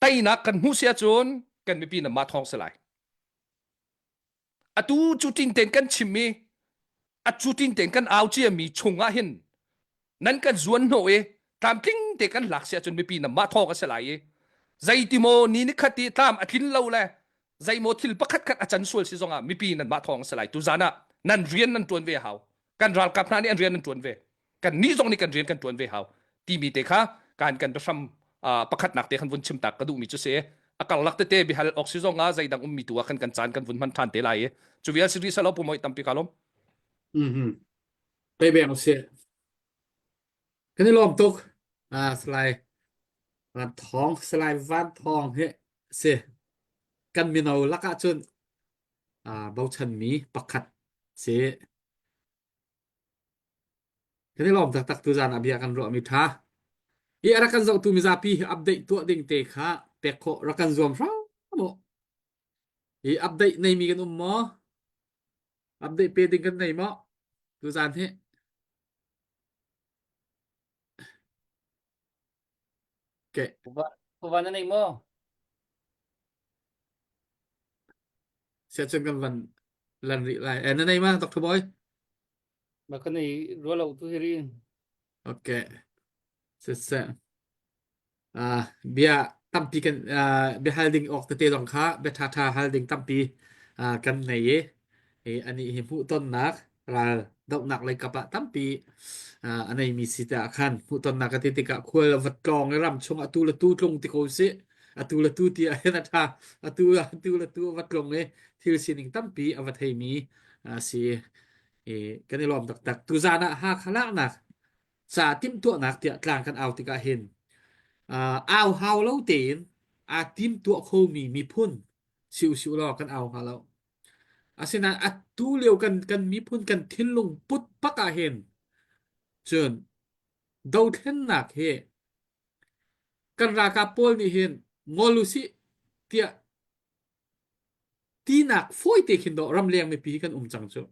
teinak kan hmuh si ahcun kan mipi na mah thawng si lai atu cu tin ten kan chim i atu tin ten kan au cia mi chung ah hin nan kan zuan hnawh i tlamtling te kan lak si ahcun mipi nan mah thawng a si lai i zeiti maw ni ni khat i tlam a tlin lo le zeimaw thil pakhat khat a can sual si zongah mipi nan mah thawng a si lai tu zan ah nan rian nan tuan ve hau kan ralkap hna nih an rian an tuan ve kan nih zong nih kan rian kan tuan ve hau timi te kha kan kan biahram pakhatnak te khan vun chim tak ka duhmi cu si a karlak tete bihal awk si zong ah zeidang ummi tu ah khan kan caan kan vun hman than te lai i cu vial si rih salo pumoi tampi ka lom mhm pe beng si kan i lawm tuk ah salai van thong salai van thong he si kan mino lakah cun ah bochanmi pakhat si Kan i lawm taktak tuzaan ah bia kan ruahmi ṭha. Hi a rak kan zohtu mizapi hi update tuah ding te kha pek khawh rak kan zuam hram mu. Hi update neimi kan um maw? Update pe ding kan nei maw? Tuzaan hi. Okay. Puva na nei maw? Siacun kan van lan rih lai. Eh, na nei ma, Dr. Boy? Ma kan nei rua lo tu hi ri. Okay. Siseh. Uh, bia tampi kan uh, bia hal ding awk tete zong kha bia ṭhaṭha hal ding tampi uh, kan nei i i anih hi hmuhtonnak ral dohnak lei kap ah tampi uh, a neimi si te ah khan hmuhtonnak ka ti tikah khual a va tlawng i ram chung atu le tu tlung ti ko sih atu le tu ti ah hin a ṭha atu atu le tu a va tlung i thil sining tampi a va theimi a si i kan i lawm taktak tuzaan ah Hakha laknak ca timhtuahnak tiah tlang kan au tikah hin uh, au hau lo tein aa timtuah khomi miphun si usih law kan au hnga lo. Asinain atu lio kan kan miphun kan thinlung put pak ah hin cun dothlennak hi kan ralkap pawl nih hin ngol usih tiah tinak fawi te khin dawh ramleng mipi kan um cang cu.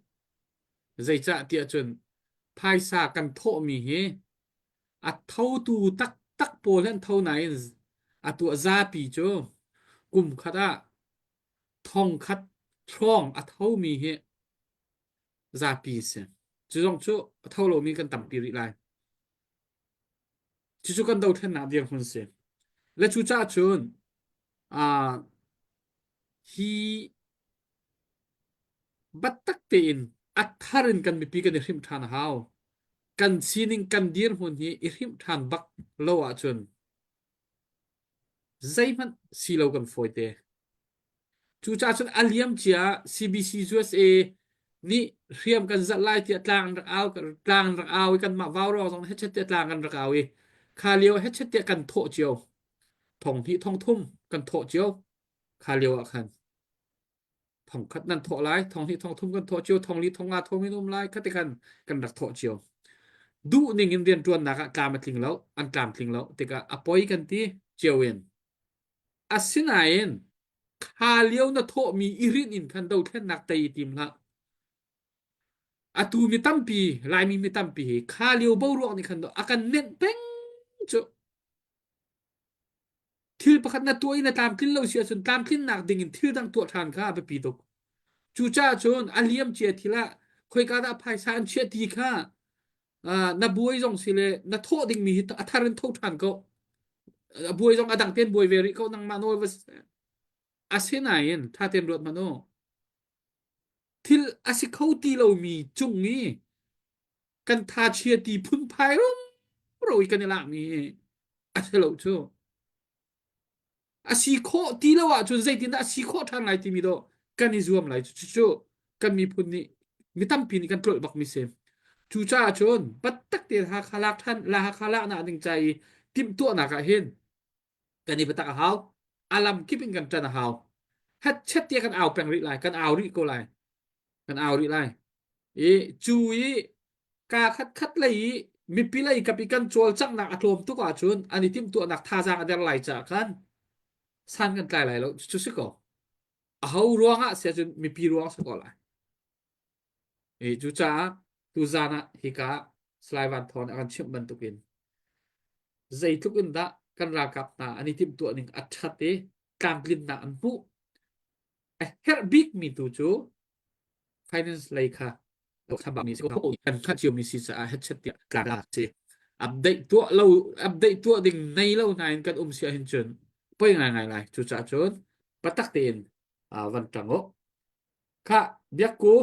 Zeicah tiah cun phaisa kan thawhmi hi a thotu taktak pawl hi an tho nain a tuah zapi cu kum khat ah thong khat hrawng a thomi hi zapi a si. Cu zong cu a tho lomi kan tampi rih lai. Cucu kan dothlennak dirhmun si. Le cucaah cun uh, hi Biatak tein a thar in kan mipi kan i hrimh ṭhan a hau. Kan sining kan dirhmun hi i hrimh ṭhan bak lo ahcun zeihmanh si lo kan fawi te. Cucaah cun a liamcia CBC USA nih hriam kan zalh lai tiah tlang an rak au tlang an rak au i kanmah vaurawng zong hechet tiah tlang an rak au i kha lio hechet tiah kan thawh cio. Thong hnih thong thum kan thawh cio kha lio ah khan. Thong khat nan thawh lai, thong hnih thong thum kan thawh cio, thong li thong nga thong in um lai, khati khan kan rak thawh cio. Duh ning in rianṭuannak ah tlam a tling lo, an tlam tling lo tikah a poi kan ti cio in. Asinain kha lio na thawhmi i rinh in khan dothlennak tei i tim hlah. Atu mi tampi, Laimi mi tampi hi kha lio boruak nih khan a kan nenh peng cu. Thil pakhat na tuah i na tlamtlin lo si ahcun tlamtlinnak ding in thil dang tuah ṭhan kha a biapi tuk. Cucaah cun a liam cia thil ah khoika dah phaisa an chiah ti kha uh, na buai zong si le na thawh dingmi hi a thar in tho ṭhan ko. A buai zong a dang tein buai ve rih ko nangmah nawl va si. Asinain ṭha tein ruat hmanh u. Thil a si kho ti lomi cung i kan tha chia ti phunphai rumro i kan i lakmi hi a si lo cu. A si khawh ti lo ahcun zeitindah a si khawh ṭhan lai timi dawh kan i zuam lai. Cucu kan miphun nih mi tampi nih kan tlolh bakmi si. Cucaah cun biatak tein Hakha lak ṭhan la Hakha laknak ding ca i timhtuahnak ah hin kan i biatak a hau. A lam kip in kan ṭan a hau. Hetchet tiah kan au peng rih lai, kan au rih ko lai. Kan au rih lai. I cu i kaa khatkhat lei i mipi lei kap i kan cawlcanghnak a tlawm tuk ahcun an i timhtuahnak thazaang a der lai caah khan san kan tlai lai lo. Cu si ko. Aho ruangah si ahcun mipi ruang si ko lai. I cucaah tuzaan ah hika Salai Van Thawng nih a kan chimh bantukin zeitluk in dah kan ralkap hna an i timhtuah ning a ṭhat i tlamtlinnak an hmuh a herh bikmi tu cu finance lei kha kan hngalh ciomi si caah hetchet tiah tlak si. Update tuah lo update tuah ding nei lo nain kan um si ahhin cun poi ngaingai lai. Cucaah cun patak tein van ṭang u. Khah biakku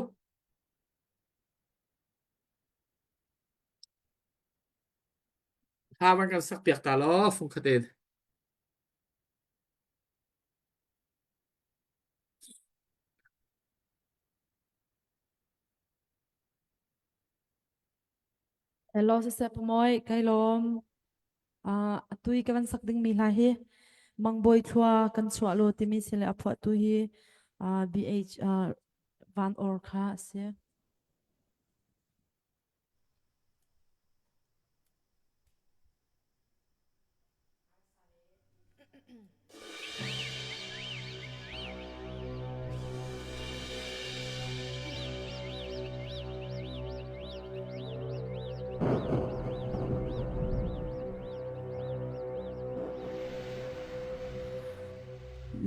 hla van kan sak piak ta law fungkhat in. Hello siseh Pamoy, kai lawm. Uh, atu i ka van sak dingmi hla hi Mangbawi thlua kan chuah lo timi si le a phuahtu hi uh, BH uh, Van Or kha a si.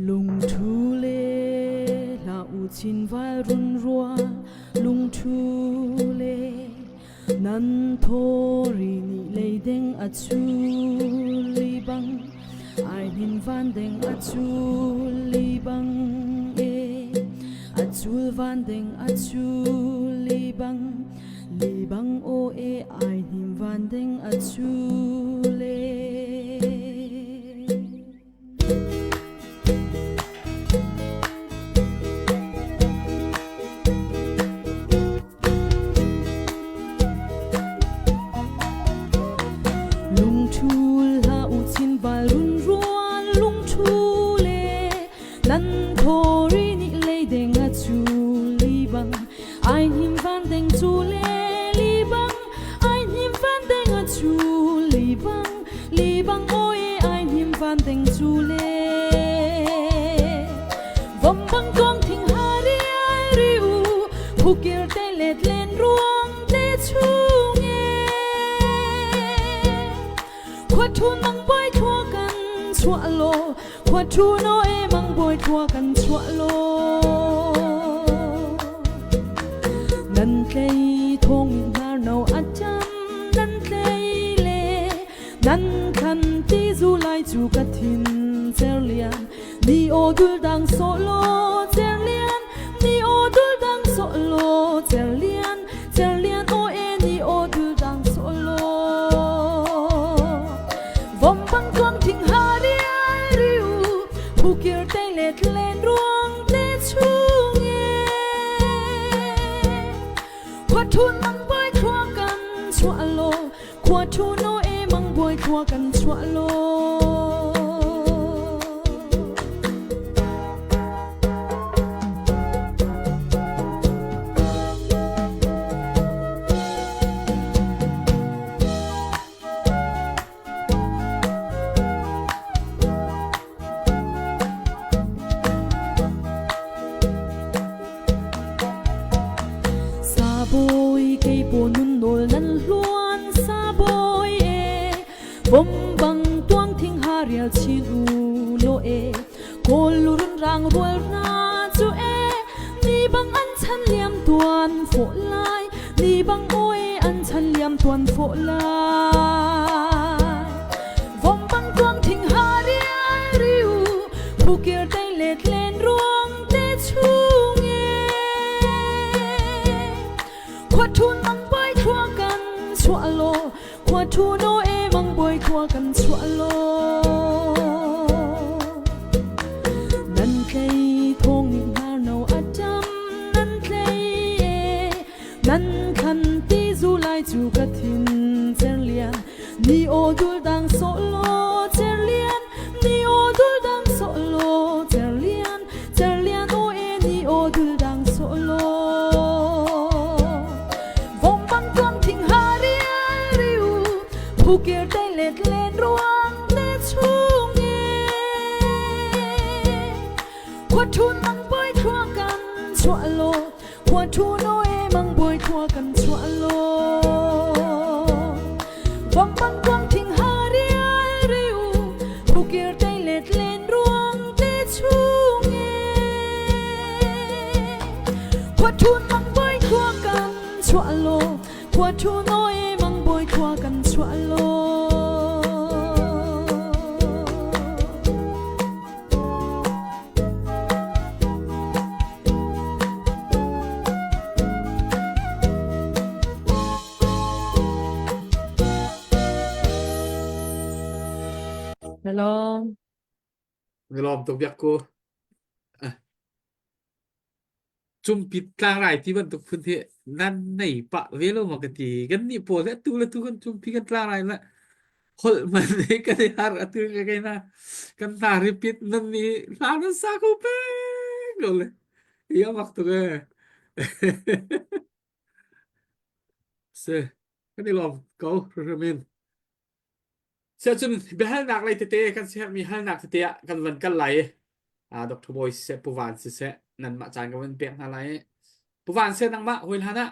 Lungthu le hla u chin val run rual lungthu le Nan thawri nih leideng a cul i bang, ai hnin vandeng a cul i bang e, a cul vandeng a cul i bang, li bang aw e, ai hnin vandeng a cul e. Lungṭhul hlah u chinval runrual lungṭhul e nan thawri nih leideng a cul i bang ai hnim vandeng cul e li bang ai hnim vandeng a cul li bang li bang aw e ai hnim vandeng cul e vom bang tuang thing hari ai ri u phukir te let len ruang te chung e khua thu mang boi thua kan chuah lo khua thu no e mang boi thua kan chuah lo nan tlei thong hnar no a cham nan tlei le nan khan ti zu lai chu ka thin cer lian ni o dul dang so lo cer lian ni o dul dang so lo cer lian cer lian o e ni o dul dang so lo vom bang tuang thing ha rial riu phukir te let len ruang te chung e khua thun mang boi thua kan chua lo khua thu no e mang boi thua kan chua lo. Sabawi kei paw nun nawl nan hluan sabawi e vom bang tuang thing ha rial chin u lo e kawl lurun rang rual na chu e ni bang an chan liam tuan fo lai ni bang oi an chan liam tuan fo lai vom bang tuang thing ha rial riu phukir te let len ruang te chung e khua thun mang boi thua kan chua lo khua thu no e mang boi thua kan chua lo nan tlei thong ni hnar no a. Ni aw dul dang solo cerlian ni aw dul dang solo cerlian cerlian aw e ni aw dul dang solo Vom bang tuam thing ha rial riu phukir te let len ruang te chung e Khua thun mang boi thua kan chuah lo Khua thu no e mang boi thua kan chuah lo Vong bang kuang thing ha rial riu Phukir te let len ruang te chung e Khua thun mang boi thua kan chuah lo Khua thu no e mang boi thua kan chuah lo Na lawm. Na lawm tuk biak ku. Cumpit tlangrai ti bantuk phun hi nan nei pah ve lo maw ka ti. Kan nih pawl hi atu le tu kan cumpi kan tlangrai le holh man hi kan i har atu ka kai na kan hna repeat nan nih hla nan sa ko peng ko le. Hi a mak tuk ee. Si, kan i lawm ko hrimhrim in. Siahcun biahalnak lei tete kan siherhmi halnak tete ah kan van kal lai i ah Dr. Bawi siseh Pu Van siseh nanmah caan ka van pek hna lai i Pu Van seh nangmah hawi hlan ah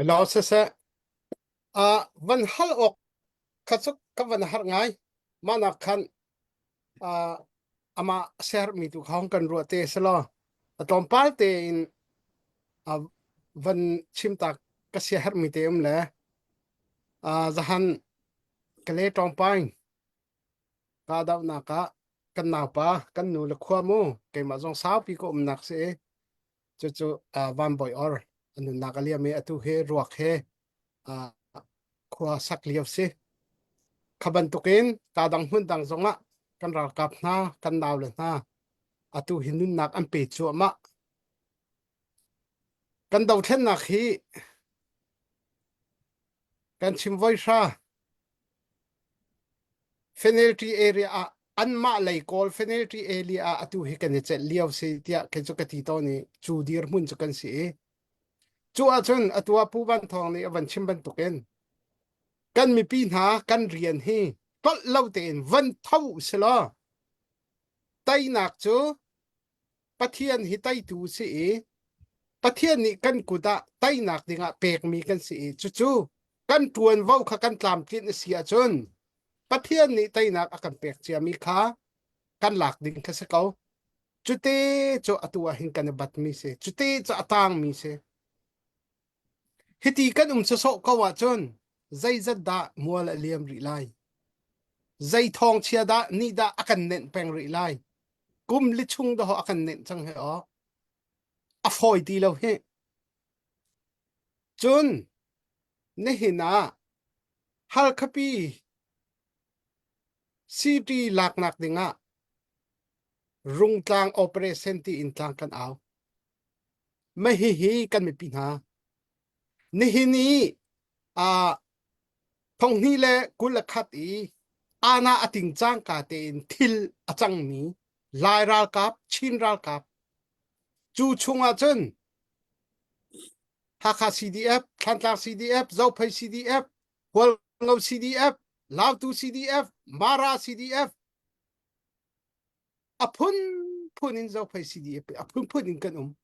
Lo siseh uh, van hal awk kha cu ka van har ngai mahnak khan uh, amah sermi tu kha hong kan ruah te selaw a tlawmpal tein uh, van chim ta ka sia hermi te um le uh, zahan kale tawngpaing ka dauhnak ah kan naupa kan nu le khua mu keimah zong saupi ka umnak si i cucu uh, van bawi or a nunnak a liam i atu he ruak he uh, khua sak lio si kha bantukin ka dang hmun dang zongah kan ralkap hna kan nau le hna atu hi nunnak an pe cuahmah kan dothlennak hi kan chim voi hra Penalty area ah anmah lei kawl penalty area ah atu hi kan i celh lio si tiah kei cu ka ti tawn i cu dirhmun cu kan si i cu ahcun atu ah Pu Van Thawng nih a van chim bantukin kan mipi hna kan rian hi tolh lo tein van tho silaw teinak cu Pathian hi teitu si i Pathian nih kan kut ah teinak dingah pekmi kan si i cucu kan ṭuanvo kha kan tlamtlinh a si ahcun Pathian nih teinak a kan pek ciami kha kan lak ding kha si ko. Cute cu atu ah hin kan i batmi si. Cute cu a tangmi si. Hiti kan um sawsawh ko ahcun zeizat dah mual a liam rih lai? Zei thawngchia dah nih dah a kan nenh peng rih lai? Kum li chung dawh a kan nenh cang he aw. A fawi ti lo hi. Cun nihin ah Halkhapi city laknak dingah Rungtlang operation tiin tlang kan au. Mah hihi kan mipi hna. Nihin i uh, thonghnih le 21 i ana a ting cangka tein thil a cangmi Lai ralkap, Chin ralkap cu chungah cun Hakha CDF, Thantlang CDF, Zophei CDF, Hualngo CDF, Lautu CDF, Mara CDF, a phunphun in Zophei CDF a phunphun in kan um.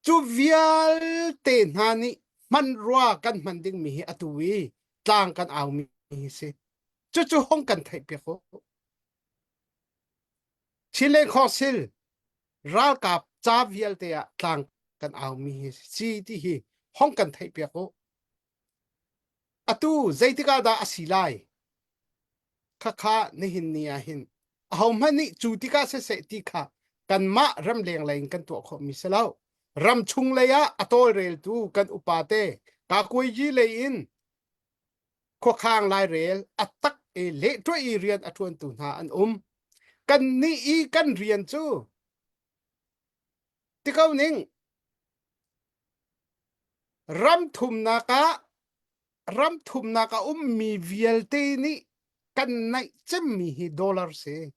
Cu vialte hna nih hmanrua kan hman dingmi hi atu i tlang kan aumi hi si. Cucu hong kan theih piak u. Chile Council ralkap ca vialte ah tlang kan aumi hi si ti hi hong kan theih piak u. Atu zeitik ah dah a si lai? Khakha nihin ni ah hin ahohmanh nih cu tikah siseh ti kha kanmah ramleng lei in kan tuah khawhmi si lo. Ramchung lei ah a tawlreltu kan upate kakuaiji lei in khuakhang lairel a tak i lehtuah i rian a ṭuantu hna an um. Kannih i kan rian cu ti ko ning. Ram thumnak ah ram thumnak a ummi vialte nih kan naih cemmi hi dollar si.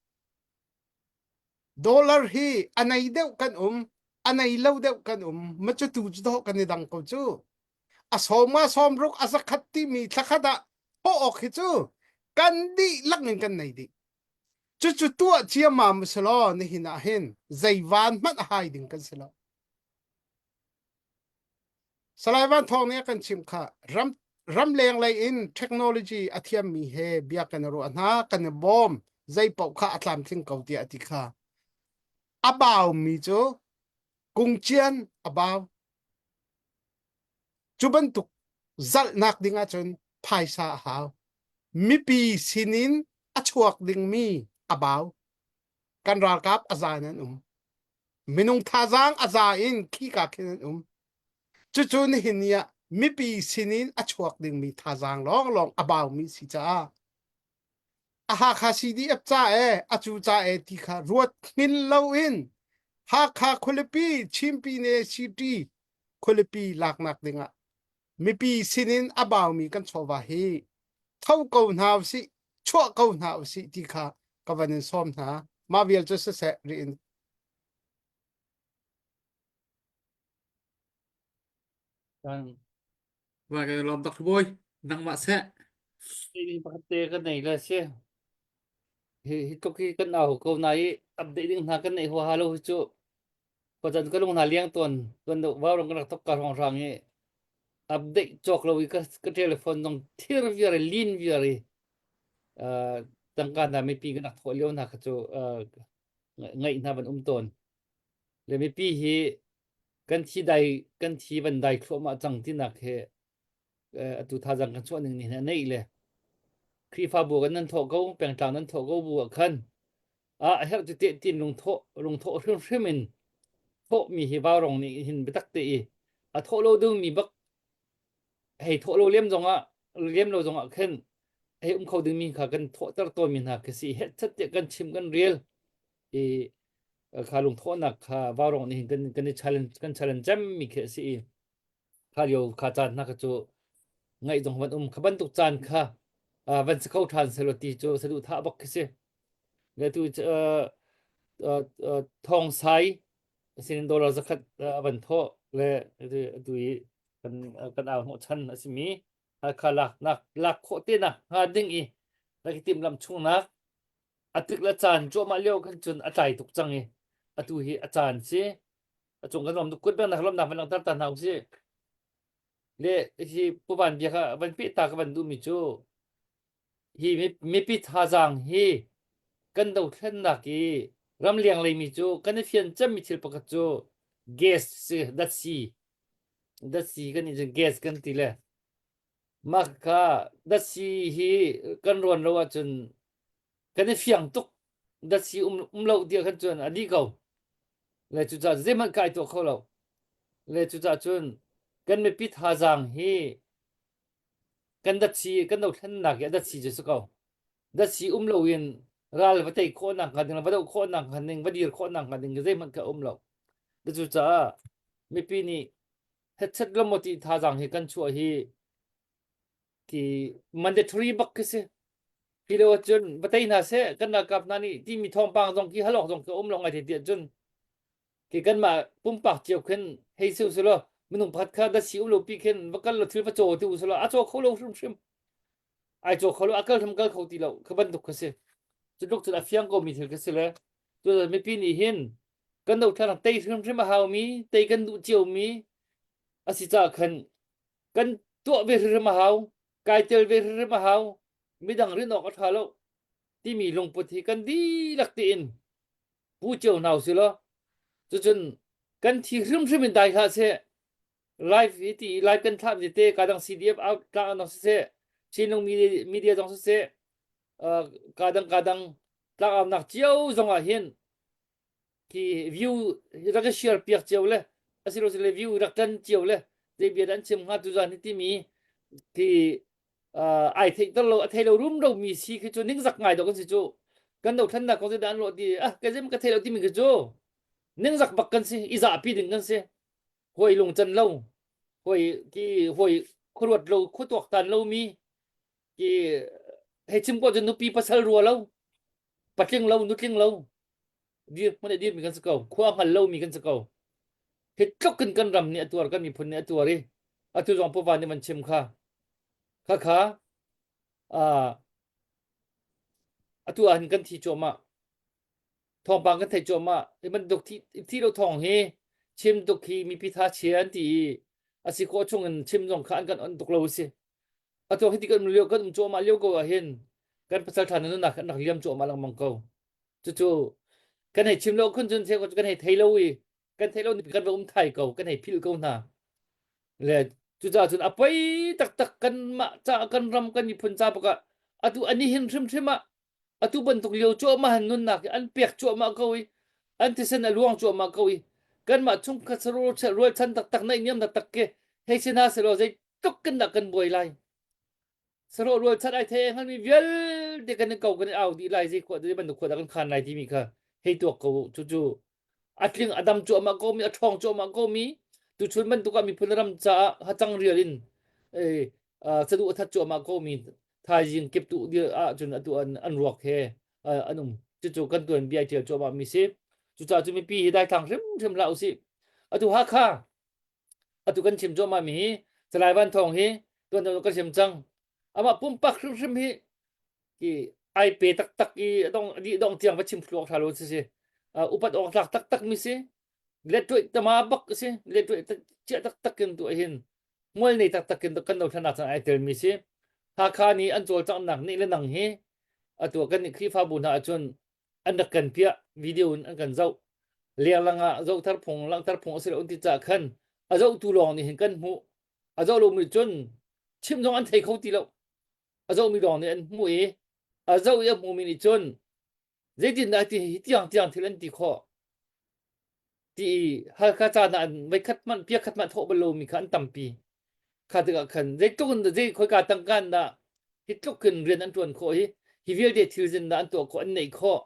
Dollar hi a nei deuh kan um, a nei lo deuh kan um, ma cu tu cu dawh kan i dang ko cu. A sawm a sawm ruk a zakhat timi thlakhat ah thawh awk hi cu kan dihlak in kan nei dih. Cucu tuah ciammam si law nihin ah hin zei van hmanh a hai ding kan si lo. Salai Van Thawng nih a kan chimh kha ram ramleng lei in technology a thiammi he bia kan i ruah hna kan i bawm zei paoh kha a tlamtling ko tiah a ti kha. A baumi cu kungcian a bau. Cu bantuk zalhnak ding ahcun phaisa a hau. Mipi sinin a chuak dingmi a bau. Kan ralkap a za in an um. Minung thazaang a za in khika khin an um. Cucu nihin ni ah mipi sinin a chuak dingmi thazaang lawnglawng a baumi si caah a Hakha CDF ca e a cu ca e ti kha ruat hngin loin Hakha khualipi Chimpine City khualipi laknak dingah mipi sinin a baumi kan chawva hi tho ko hna usih chuah ko hna usih ti kha ka van in sawm hna mah vial cu siseh riin Va kan lawm Dr. Bawi nangmah seh. Pakhat te ka nei le si. Hi hi tluk hi kan au ko na i update ding hna kan nei huaha lo hi cu Khuacan ka lung hna liang tawn tuan deuh vaurawng kan rak thok ka hrawnghrang i update cawk lo i ka ka telephone zong thir viar i lin viar i uh, tangka hna mipi kan rak thawh lio hna kha cu uh, ngaih hna van um tawn. Le mipi hi kan thi dai kan thi van dai thluahmah cang tinak he atu thazang kan chuah ning nih a neih le Khrihfabu kan nan thawh ko pengtlang nan thawh ko bu ah khan a herh cu te tin lungthawh lungthawh hrimhrim in thawh mi hi vaurong nih hin biatak te i a thawh lo ding mi bak hei thawh lo lem zong ah lem lo zong ah khin hei um kho ding mi kha kan thawhter tawn mi hna khi si het chat te kan chim kan rel i kha lungthawhnak kha vaurong nih hin kan kan i challenge kan challenge cem mi khi a si i kha lio kha caan hna kha cu ngaih zong van um kha bantuk caan kha uh, van si kho ṭhan selaw ti cu saduhthah bak khi si le tu uh, uh, uh, thong sai sinin dollar zakhat uh, van thawh le tu i kan kan au hnawh chan a simi kha lak nak lak khawh te nak hnga ding i rak i tim lam chungnak a tik le caan cuahmah lio khan cun a tlai tuk cang i atu hi a caan si a cung kan lawm tuk kut nak lawmnak van langhter ta hna usih le hi puvan bia kha van peh ta ka van duhmi cu hi mipi thazaang hi kan dothlennak i ramleng leimi cu kan i fian cemmi thil pakhat cu gas si datsi datsi kan i gas kan ti le mah kha datsi hi kan ruan lo ahcun kan i fiang tuk datsi um um lo tiah khan cun a dih ko le cucaah zeihmanh kai tuah kho lo le cucaah cun kan mipi thazaang hi kan datsi kan dothlennak hi a datsi cu si ko datsi um lo in ral va tei khawhnak hnga ding va doh khawhnak hnga ding va dir khawhnak hnga ding zeihmanh kha um lo cucaah mipi nih hetchet lo ti thazaang hi kan chuah hi ki mandatory bak khi si Hi lio ahcun va tei hna seh kan ralkap hna nih timi thawngpang zong khi halawk zong khi um lo ngai te ti ahcun khi kanmah pumpak cio khin hei si usulaw minung pakhat kha dasi um lo pi khin va kal lo thil va caw ti usulaw a caw kho lo hrimhrim ai caw kho lo a kal hrim kal kho ti lo kha bantuk kha si cu tluk cun a fiang ko mi thil kha si le cu mipi nih hin kan dothlang tei hrimhrim a hau mi tei kan duh cio mi a si caah khan kan tuah ve hrimhrim a hau kai tel ve hrimhrim a hau midang rin awk a ṭha lo timi lungput hi kan dihlak tein pu cio hna usih law cucun kan thi hrimhrim in dai hlah seh live hi ti live kan thlah mi te ka dang CDF out tlang an siseh Chinlung media, media zong siseh uh, ka dang ka dang tlang nak cio zong ah hin khi view rak i share piak cio le asilo le view rak tan cio le zei bia an chim hnga tu zan hi timi khi ai theih ter lo a thei lo rum ro mi si khi cu ningzak ngai do kan si cu kan do thlan nak kong dan lo ti ah ka zem ka thei lo timi khi cu ningzak bak kan si i zahpi ding kan si hoi lung can lo. Hoi ki hoi khuaruat lo khuatuak tan lomi ki hei chim ko cun nupi pasal rua lo patling lo nutling lo dir hmun a dirmi kan si ko khua hngal lomi kan si ko hi tluk in kan ram nih a tuar kan miphun nih a tuar i atu zong puva nih van chim kha kha kha atu ah hin kan thi cuahmah thawngpang kan theih cuahmah hi bantuk thi thi lo thawng hi chim tuk hi mipi tha chia an ti i a si khawh chung in chim zong kha an kan on tuk lo a si atu hi ti kan um lio kan um cuahmah lio ko ah hin kan pasal ṭha nunnak kan rak liam cuahmah lengmang ko cucu kan hei chim lo khun cun kan hei thei lo i kan thei lo kan va um thai ko kan hei philh ko hna le cucaah cun a poi taktak kan mah ca kan ram kan miphun ca bak ah atu ani hin hrimhrim ah atu bantuk lio cuahmah han nunnak hi an pek cuahmah ko i an thisen a luang cuahmah ko i kanmah chungkhat rualchan taktak naihniam taktak ke hei si hna selaw zeitluk kan dah kan buai lai Sarawh rualchan ai thei hngalmi vialte kan i ko kan i au dih lai zei khua zei bantuk khua dah kan khan lai timi kha hei tuak ko cucu a tling a dam cuahmah ko mi a ṭhawng cuahmah ko mi tuchun bantuk ah miphun ram caah hacang rial in eh saduh a that cuahmah ko mi thaizing kip tu dir ahcun atu an an ruak he an um cucu kan tuan bia ṭial cuahmah mi si cucaah cu mipi hi daithlang hrimhrim hlah usih atu Hakha atu kan chim cuahmah mi hi Salai Van Thawng hi tuan kan chim cang amah pumpak hrimhrim hi ki ai pe taktak i dong di dong tiang va chim thluak tha lo si si upat awk tlak taktak mi si let tuai tama bak si let tuai chia taktak in tu hin mual nei taktak in kan no thana chan ai tel mi si Hakha ni an cawlcanghnak ni le nang hi atu kan ni Khrihfabu hna ahcun an rak kan piah video in an kan zoh lenglang ah zohthar phung langhter phung a si lo an ti caah khan a zohtu lawng nih hin kan hmuh a zoh lomi cun chim zong an thei kho ti lo a zohmi lawng nih an hmuh i a zoh i a hmumi nih cun zeitindah ti hi tiang tiang thil an ti khawh ti i Halkha caan ah an voikhat hmanh piakhat hmanh thawh bal lomi kha an tampi. Kha tikah khan zeitluk in zei khoika tangka in dah hi tluk in rian an ṭuan khawh hi hi vialte thil zin dah an tuah khawh an neih khawh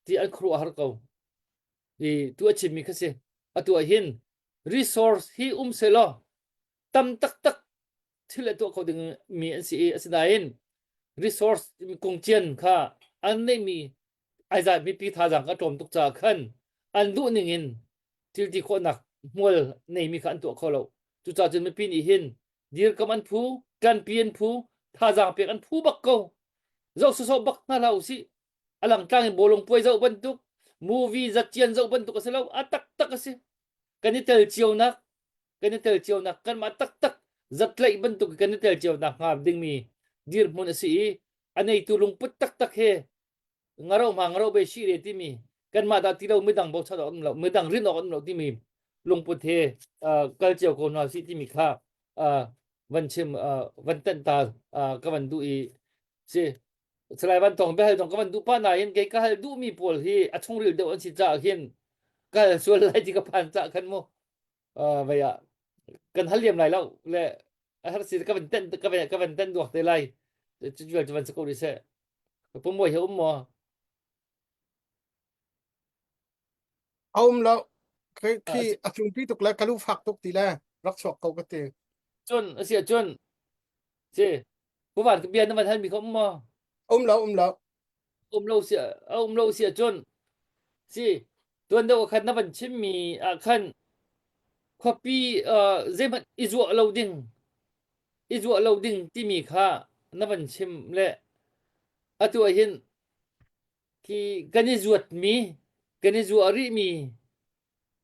ti an khuaruah har ko. I tu a chimmi kha si. Atu ah hin resource hi um selaw tam taktak thil a tuah kho ding mi an si i asinain resource kongcian kha an neihmi aizat mipi thazaang ka tlawm tuk caah khan an duh ning in thil ti khawhnak hmual neimi kha an tuah kho lo cucaah cun mipi nih hin dirkam an phu ṭanpi an phu thazaang pek an phu bak ko zoh sawsawh bak hna hlah usih a langtlang in bawlung puai zoh bantuk movie zatcian zoh bantuk a si lo a taktak a si kan i tel cionak kan i tel cionak kanmah taktak zatlaih bantuk kan i tel cionak hnga dingmi dirhmun a si i a neitu lungput taktak he ngaro ma ngaro be shi re timi kanmah dah ti lo midang bochan awk um lo midang rin awk um lo timi lungput he kal cio ko hna si timi kha van chim van tenh ta ka van duh i si Salai Van Tawng biahal zong ka van duh pa nain kei ka hal duhmi pawl hi a chungril deuh an si caah khin ka hal sual lai ti ka phan caah khan mu vei ah kan hal liam lai lo le a har si ka van ten ka van ka van ten duak te lai cu cu van sa ko rih seh pumoi he um maw A um lo. Khi khi a cungpi tuk le ka lu fak tuk ti le rak chuak ko ka ti. Cun a si cun si kuvan ka bia na van hal mi kha um maw? Um lo um lo. Um lo si a um lo si cun si tuan deuh khan na van chim mi ah khan khuapi zeihmanh i zuah lo ding i zuah lo ding timi kha na van chim le atu ah hin khi kan i zuatmi kan i zuah rihmi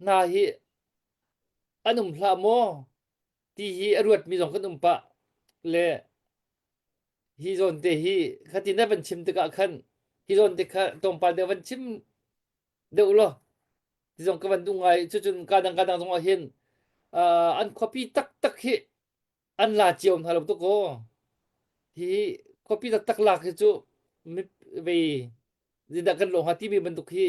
hna hi an um hlah maw ti hi a ruatmi zong kan um pah le hi zawn te hi khati na van chim tikah khan hi zawn te kha tlawmpal deuh van chim deuh law ti zong ka van duh ngai cucun ka dang ka dang zong ah hin an khuapi taktak hi an la cio hna lo tuk aw hi khuapi taktak lak hi cu vei zeidah kan lawh hnga timi bantuk hi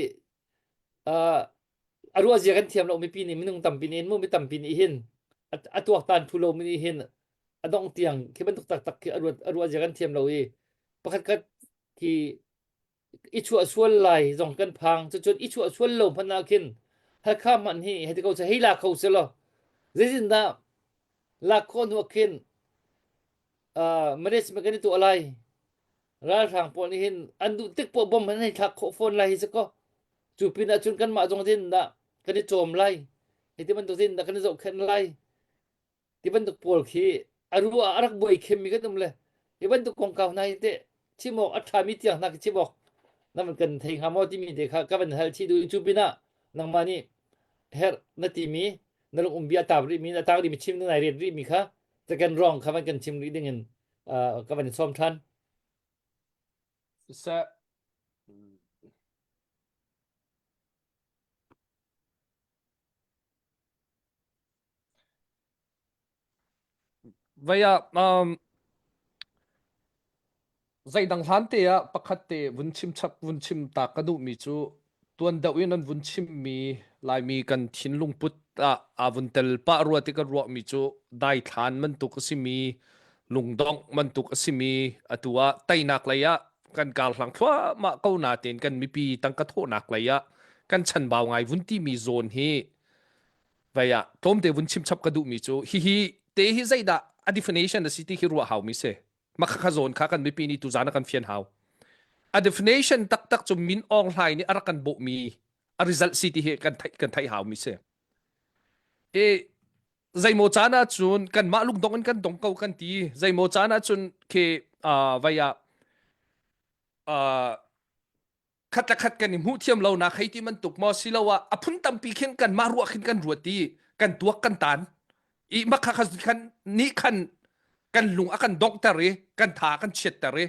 a ruah zia kan thiam lo mipi nih minung tampi nih mu mi tampi nih hin a tuaktan phu lo mi nih hin a dongh tiang khi bantuk taktak khi a ruat a ruah zia kan thiam lo i pakhat khat khi i chuah sual lai zong kan phang cucun i chuah sual lo hmanh ah khin Hakha hmanh hi hei ti ko seh hei la kho seh law zeitindah. Lak khawh hnu ah khin uh, management kan i tuah lai. Ralhrang pawl nih hin an duh tik poah bom an hei thlak khawh fawn lai hi si kaw. Cu pin ah cun kanmah zong zin dah kan i cawm lai. Hi ti bantuk zin dah kan i zohkhenh lai. Ti bantuk pawl khi a ruah ah a rak buai khemmi kan um le hi bantuk kongkau hna hi teh chim awk a ṭhami tiang hna khi chim awk na van kan thei hnga maw timi te kha ka van hal chih duh i cu pinah nangmah nih herh na timi na lung um bia taap rihmi na taak rihmi chim na nai ret rihmi kha second wrong kha van kan chim rih ding in ka van i sawm ṭhan. Siseh Vei ah um, zeidang hlan te ah pakhat te vun chim chap vun chim ta ka duhmi cu tuan deuh in an vun chimmi Laimi kan thinlung put ah aa vun tel pah rua ti ka ruahmi cu daithlan bantuk a simi lungdongh bantuk a simi atu ah teinak lei ah kan karhlang thluahmah ko natein kan mipi tangka thawhnak lei ah kan chanbau ngai vun timi zawn hi vei ah tlawmte vun chim chap ka duhmi cu hihi te hi zeidah a definition a si ti khi ruah haumi si makha kha zawn kha kan mipi nih tuzan a kan fian hau a definition taktak cu min Aung Hlaing nih a rak kan bawhmi a result si ti hi kan theih kan theih haumi si e zeimaw caan ah cun kanmah lungdong in kan dong ko kan ti zeimaw caan ah cun khi vei ah khat le khat kan i hmuh thiam lo nak hei ti bantuk maw siloah a phun tampi khin kan mah ruah khin kan ruat i kan tuak kan tan i makha kha khan nih khan kan lung a kan donghter i kan tha kan chiatter i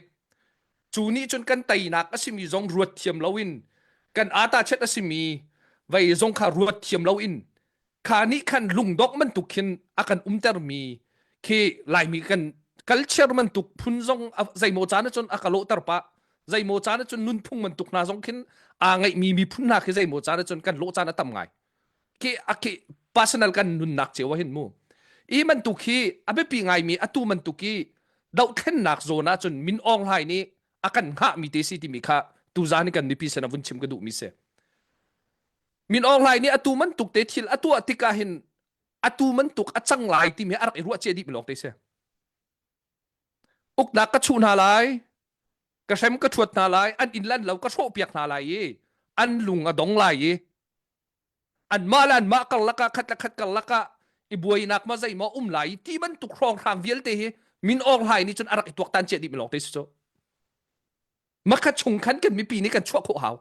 cu nih cun kan teinak a simi zong ruat thiam loin kan ata chet a simi vei zong kha ruat thiam loin kha nih khan lungdongh bantuk khin a kan umtermi khi Laimi kan culture bantuk phun zong zeimaw caan ahcun a ka lawhter pah zeimaw caan ahcun nunphung bantuk hna zong khin aa ngeihmi miphun hna khi zeimaw caan ahcun kan lawh caan a tam ngai khi a khi personal kan nunnak cio ah hin mu i bantuk hi a biapi ngaimi atu bantuk hi dohthlennak zawn ahcun Min Aung Hlaing nih a kan hngahmi te si timi kha tuzaan i kan mipi sin a vun chim ka duhmi si Min Aung Hlaing nih atu bantuk te thil a tuah tikah hin atu bantuk a cang lai timi a rak i ruah cia dih mi lawng te si. Uknak ka chuh hna lai, ka hrem ka ṭhuat hna lai, an inn le an lo ka hrawh piak hna lai i an lung a dong lai i anmah le anmah karlak ah khat le khat karlak ah i buainak ma zeimaw um lai i ti bantuk hrawnghrang vialte hi Min Aung Hlaing nih cun a rak i tuaktan cia dih mi lawng te si cu. Makha chung khan kan mipi nih kan chuah khawh hau.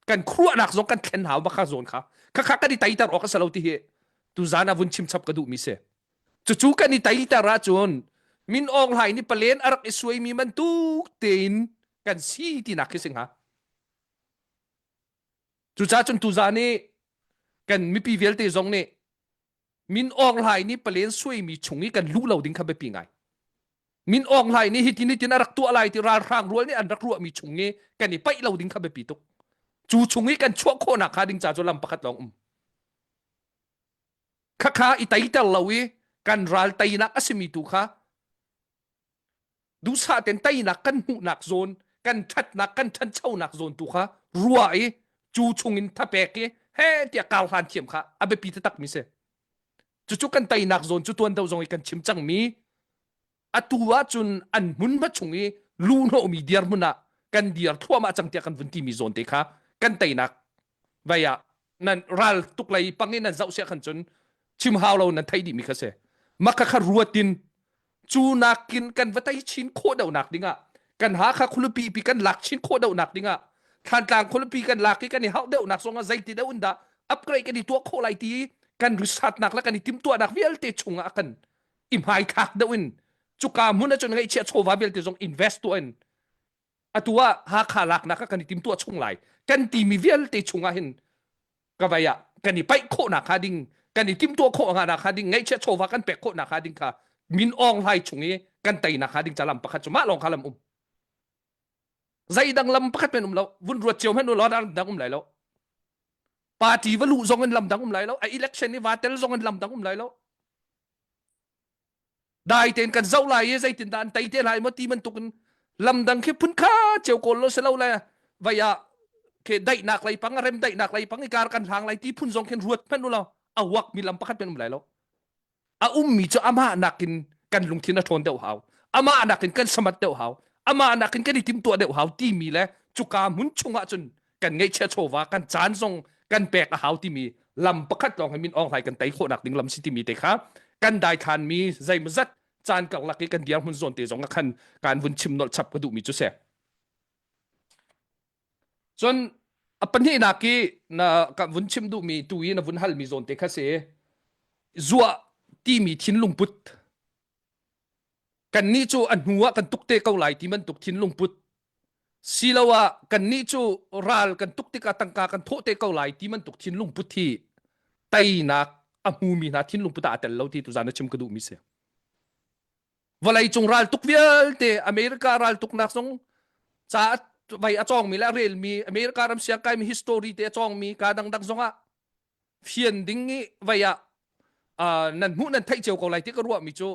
Kan khuaruahnak zong kan thlen hau makha zawn kha. Khakha kan i teiter awk a si lo ti hi tuzan ah vun chim chap ka duhmi si. Cucu kan i teiter ahcun Min Aung Hlaing nih palen a rak i suaimi bantuk tein kan si tinak khi si hnga. Cucaah cun tuzan i kan mipi vialte zong nih Min Aung Hlaing nih palen suaimi chung i kan luh lo ding kha biapi ngai. Min Aung Hlaing nih hitin hitin a rak tuah lai ti ralhrang rual nih an rak ruahmi chung i kan i paih lo ding kha biapi tuk. Cu chung i kan chuah khawhnak hnga ding ca cu lam pakhat lawng um. Khakha i teiter lo i kan ral teinak a simi tu kha duhsah ten teinak kan hmuhnak zawn kan ṭhatnak kan ṭhanchonak zawn tu kha ruah i cu chungin thapek i he tiah kar hlan thiam kha a biapi taktak mi si cucu kan teinak zawn cu tuan do zong i kan chim cangmi atu ahcun an hmunhma chung i luhnawhmi dirhmun ah kan dir thluahmah cang tiah kan vun timi zawn te kha kan teinak vai ah nan ral tuk lei pang in nan zoh sia khan cun chim hau lo nan theih dih mi kha si maka kha ruatin cu nakin kan va tei chin khawh deuhnak dingah kan Hakha khualipi pi kan lak chin khawh deuhnak dingah Thantlang khualipi kan lak i kan i hauh deuhnak zong ah zeiti deuh in dah upgrade kan i tuah khawh lai ti kan risatnak le kan i timhtuahnak vialte chungah kan i hmaithlak deuh in cuka hmun ahcun ngaihchiah chawva vialte zong invest tuah in atu ah Hakha laknak ah kan i timtuah chung lai kan timi vialte chungah hin ka vai ah kan i paih khawhnak hnga ding kan i timtuah khawh hnga hnga ding ngaihchiah chawva kan pek khawhnak hnga ding kha min awng hlai chung i kan teinak hnga ding ca lam pakhat cu mah lawng kha lam um zeidang lam pakhat men um lo vun ruat cio hmanh u law dang um lai lo party va luh zong in lam dang um lai lo a election i va tel zong in lam dang um lai lo dai tein kan zoh lai i zeitindah an tei te lai maw ti bantuk in lamdang khi phun kha ceu kawl lo si lo le vai ah ke daihnak lei pang rem daihnak lei pang i kar kan hlang lai ti phun zong khin ruat hmanh u law a wak mi lam pakhat men um lai lo. A ummi cu amah nakin kan lungthin a ṭhawn deuh hau. Amah nakin kan samat deuh hau. Amah nakin kan i timtuah deuh hau timi le cuka hmun chungah cun kan ngeihchiah chawva kan caan zong kan pek a hau timi lam pakhat lawng hi Min Aung Hlaing kan tei khawhnak ding lam si timi te kha kan daithlanmi zeimawzat caan karlak i kan dirhmun zawn te zong ah khan kan vun chim nolh chap ka duhmi cu si. Cun a pahnihnak i na ka vun chim duhmi tu i na vun halmi zawn te kha si zuah timi thinlung put kannih cu a hnu ah kan tuk te ko lai ti bantuk thinlung put siloah kannih cu ral kan tuk tikah tangka kan thawh te ko lai ti bantuk thinlung put hi teinak a hmumi hna thinlung put ah a tel lo ti tuzan na chim ka duhmi si. Vawleicung raltuk vialte America raltuknak zong ca vai a cawngmi le a relmi America ram siangkaimi history te a cawngmi ka dangdang zongah fian ding i vai ah nan hmuh nan theih cio ko lai ti ka ruahmi cu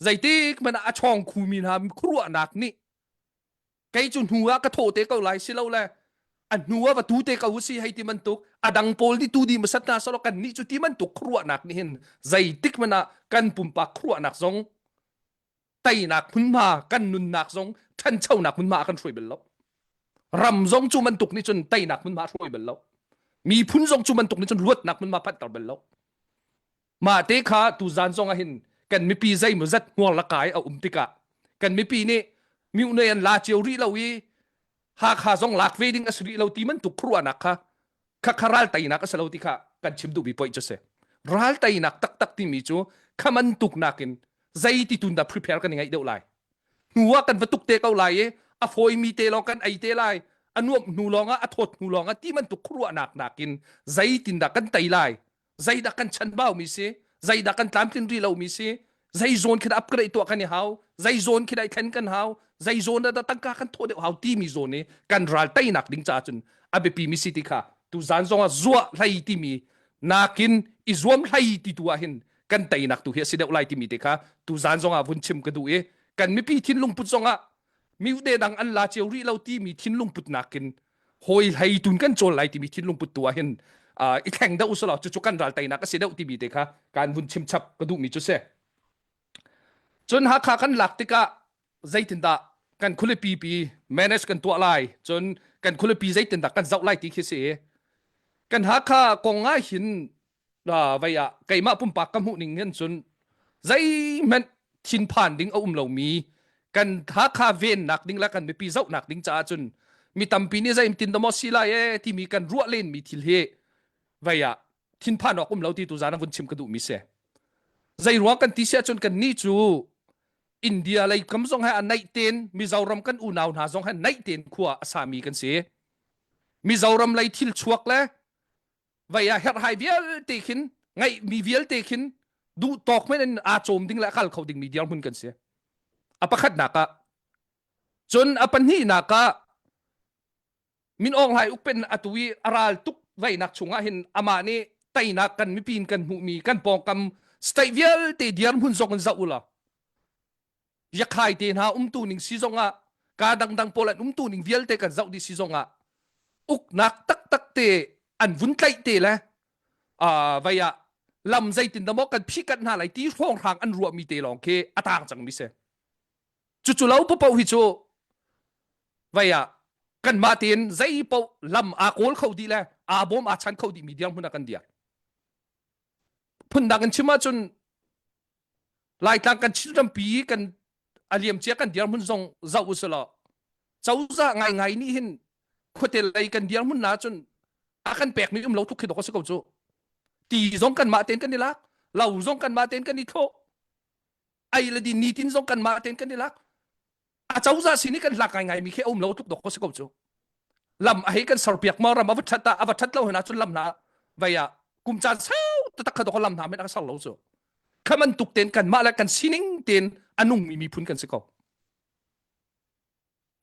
zeitik hmanh ah a chawng khumi hna khuaruahnak nih kei cu hnu ah ka thawh te ko lai si lo le a hnu ah va tu te ko si hei ti bantuk a dang pawl nih tu di masat hna selaw kan nih cu ti bantuk khuaruahnak nih hin zeitik hmanh ah kan pumpak khuaruahnak zong teinak hmunhma kan nunnak zong ṭhanchonak hmunhma a kan hruai bal lo ram zong cu bantuk nih cun teinak hmunhma a hruai bal lo miphun zong cu bantuk nih cun luatnak hmunhma phanhter bal lo Mah te kha tuzan zong ah hin kan mipi zeimawzat hmuar la kai a um tikah kan mipi nih myohnai an la cio rih lo i Hakha zong lak ve ding a si rih lo ti bantuk khuaruahnak kha kha kha ral teinak a si lo ti kha kan chim duhmi point cu si. Ral teinak taktak timi cu kha bantuk nakin zei ti tun dah prepare kan i ngaih deuh lai. Hnu ah kan va tuk te ko lai i a fawimi te lawng kan ei te lai a nuamh hnu lawng ah a thawt hnu lawng ah ti bantuk khuaruahnak nakin zeitin dah kan tei lai zeidah kan chanbau mi si zeidah kan tlamtlin rih lo mi si zei zawn khi dah upgrade tuah kan i hau zei zawn khi dah i thlen kan hau zei zawn dah tangka kan thawh deuh hau timi zawn i kan ral teinak ding caah cun a biapi mi si ti kha tu zan zong ah zuah hlei timi nakin i zuam hlei ti tu ah hin kan teinak tu hi a si deuh lai timi te kha tu zan zong ah vun chim ka duh i kan mipi thinlung put zong ah miude dang an la cio rih lo timi thinlung put nakin hawi hlei tun kan cawl lai timi thinlung put tu ah hin i thleng deuh usulaw cucu kan ral teinak a si deuh timi te kha kan vun chim chap ka duhmi cu si cun Hakha kan lak tikah zeitindah kan khualipi pi manage kan tuah lai cun kan khualipi zeitindah kan zoh lai ti khi si kan Hakha kong ah hin vei ah keimah pumpak ka hmuh ning hin cun zeihmanh thinphan ding a um lomi kan Hakha vennak ding le kan mipi zohnak ding caah cun mi tampi nih zeitin dah maw si lai e timi kan ruah lenmi thil hi vei ah thinphan awk um lo ti tu zan vun chim ka duhmi si zei ruang kan ti si ahcun kan nih cu India lei kam zong he a naih ten Mizoram kan unau hna zong he naih ten khua a sami kan si Mizoram lei thil chuak le vei ah herhhai vialte khin ngaihmi vialte khin duh tawk men in aa cawm ding le a kal kho dingmi dirhmun kan si a pakhatnak ah cun a pahnihnak ah Min Aung Hlaing ukpen atu i a ral tuk veinak chungah hin amah nih teinak kan mipi in kan hmuhmi kan pawngkam state vialte dirhmun zong in zoh u law Yakhai te hna umtu ning si zongah ka dangdang pawl an umtu ning vialte kan zoh dih si zongah uknak taktak te an vun tlaih te le uh, vei ah lam zeitin dah maw kan phihkanh hna lai ti hrawnghrang an ruahmi te lawng khi a tang cangmi si cucu lo paoh hi cu vei ah kanmah tein zei paoh lam aa kawl kho dih le aa bawm aa chan kho dihmi dirhmun ah kan dir phundang in chim ahcun Laitlang kan Chin rampi kan a liamcia kan dirhmun zong zoh u law cozah ngaingai nih hin khuate lei kan dirhmun na cun a kan pekmi um lo tluk khi dok a si ko cu ti zong kanmah tein kan i lak lo zong kanmah tein kan i thlawh ei le din nitin zong kanmah tein kan i lak a cozah sin i kan hlak ngaingai mi khi a um lo tluk dok ko si ko cu lam a hei kan serpiak ma ram a va that a va that lo hna cun lam hna vei ah kum caan sau taktak kha dok lam hna men a ser lo cu kha man tuk ten kan mah le kan sining ten a nung mi miphun kan si ko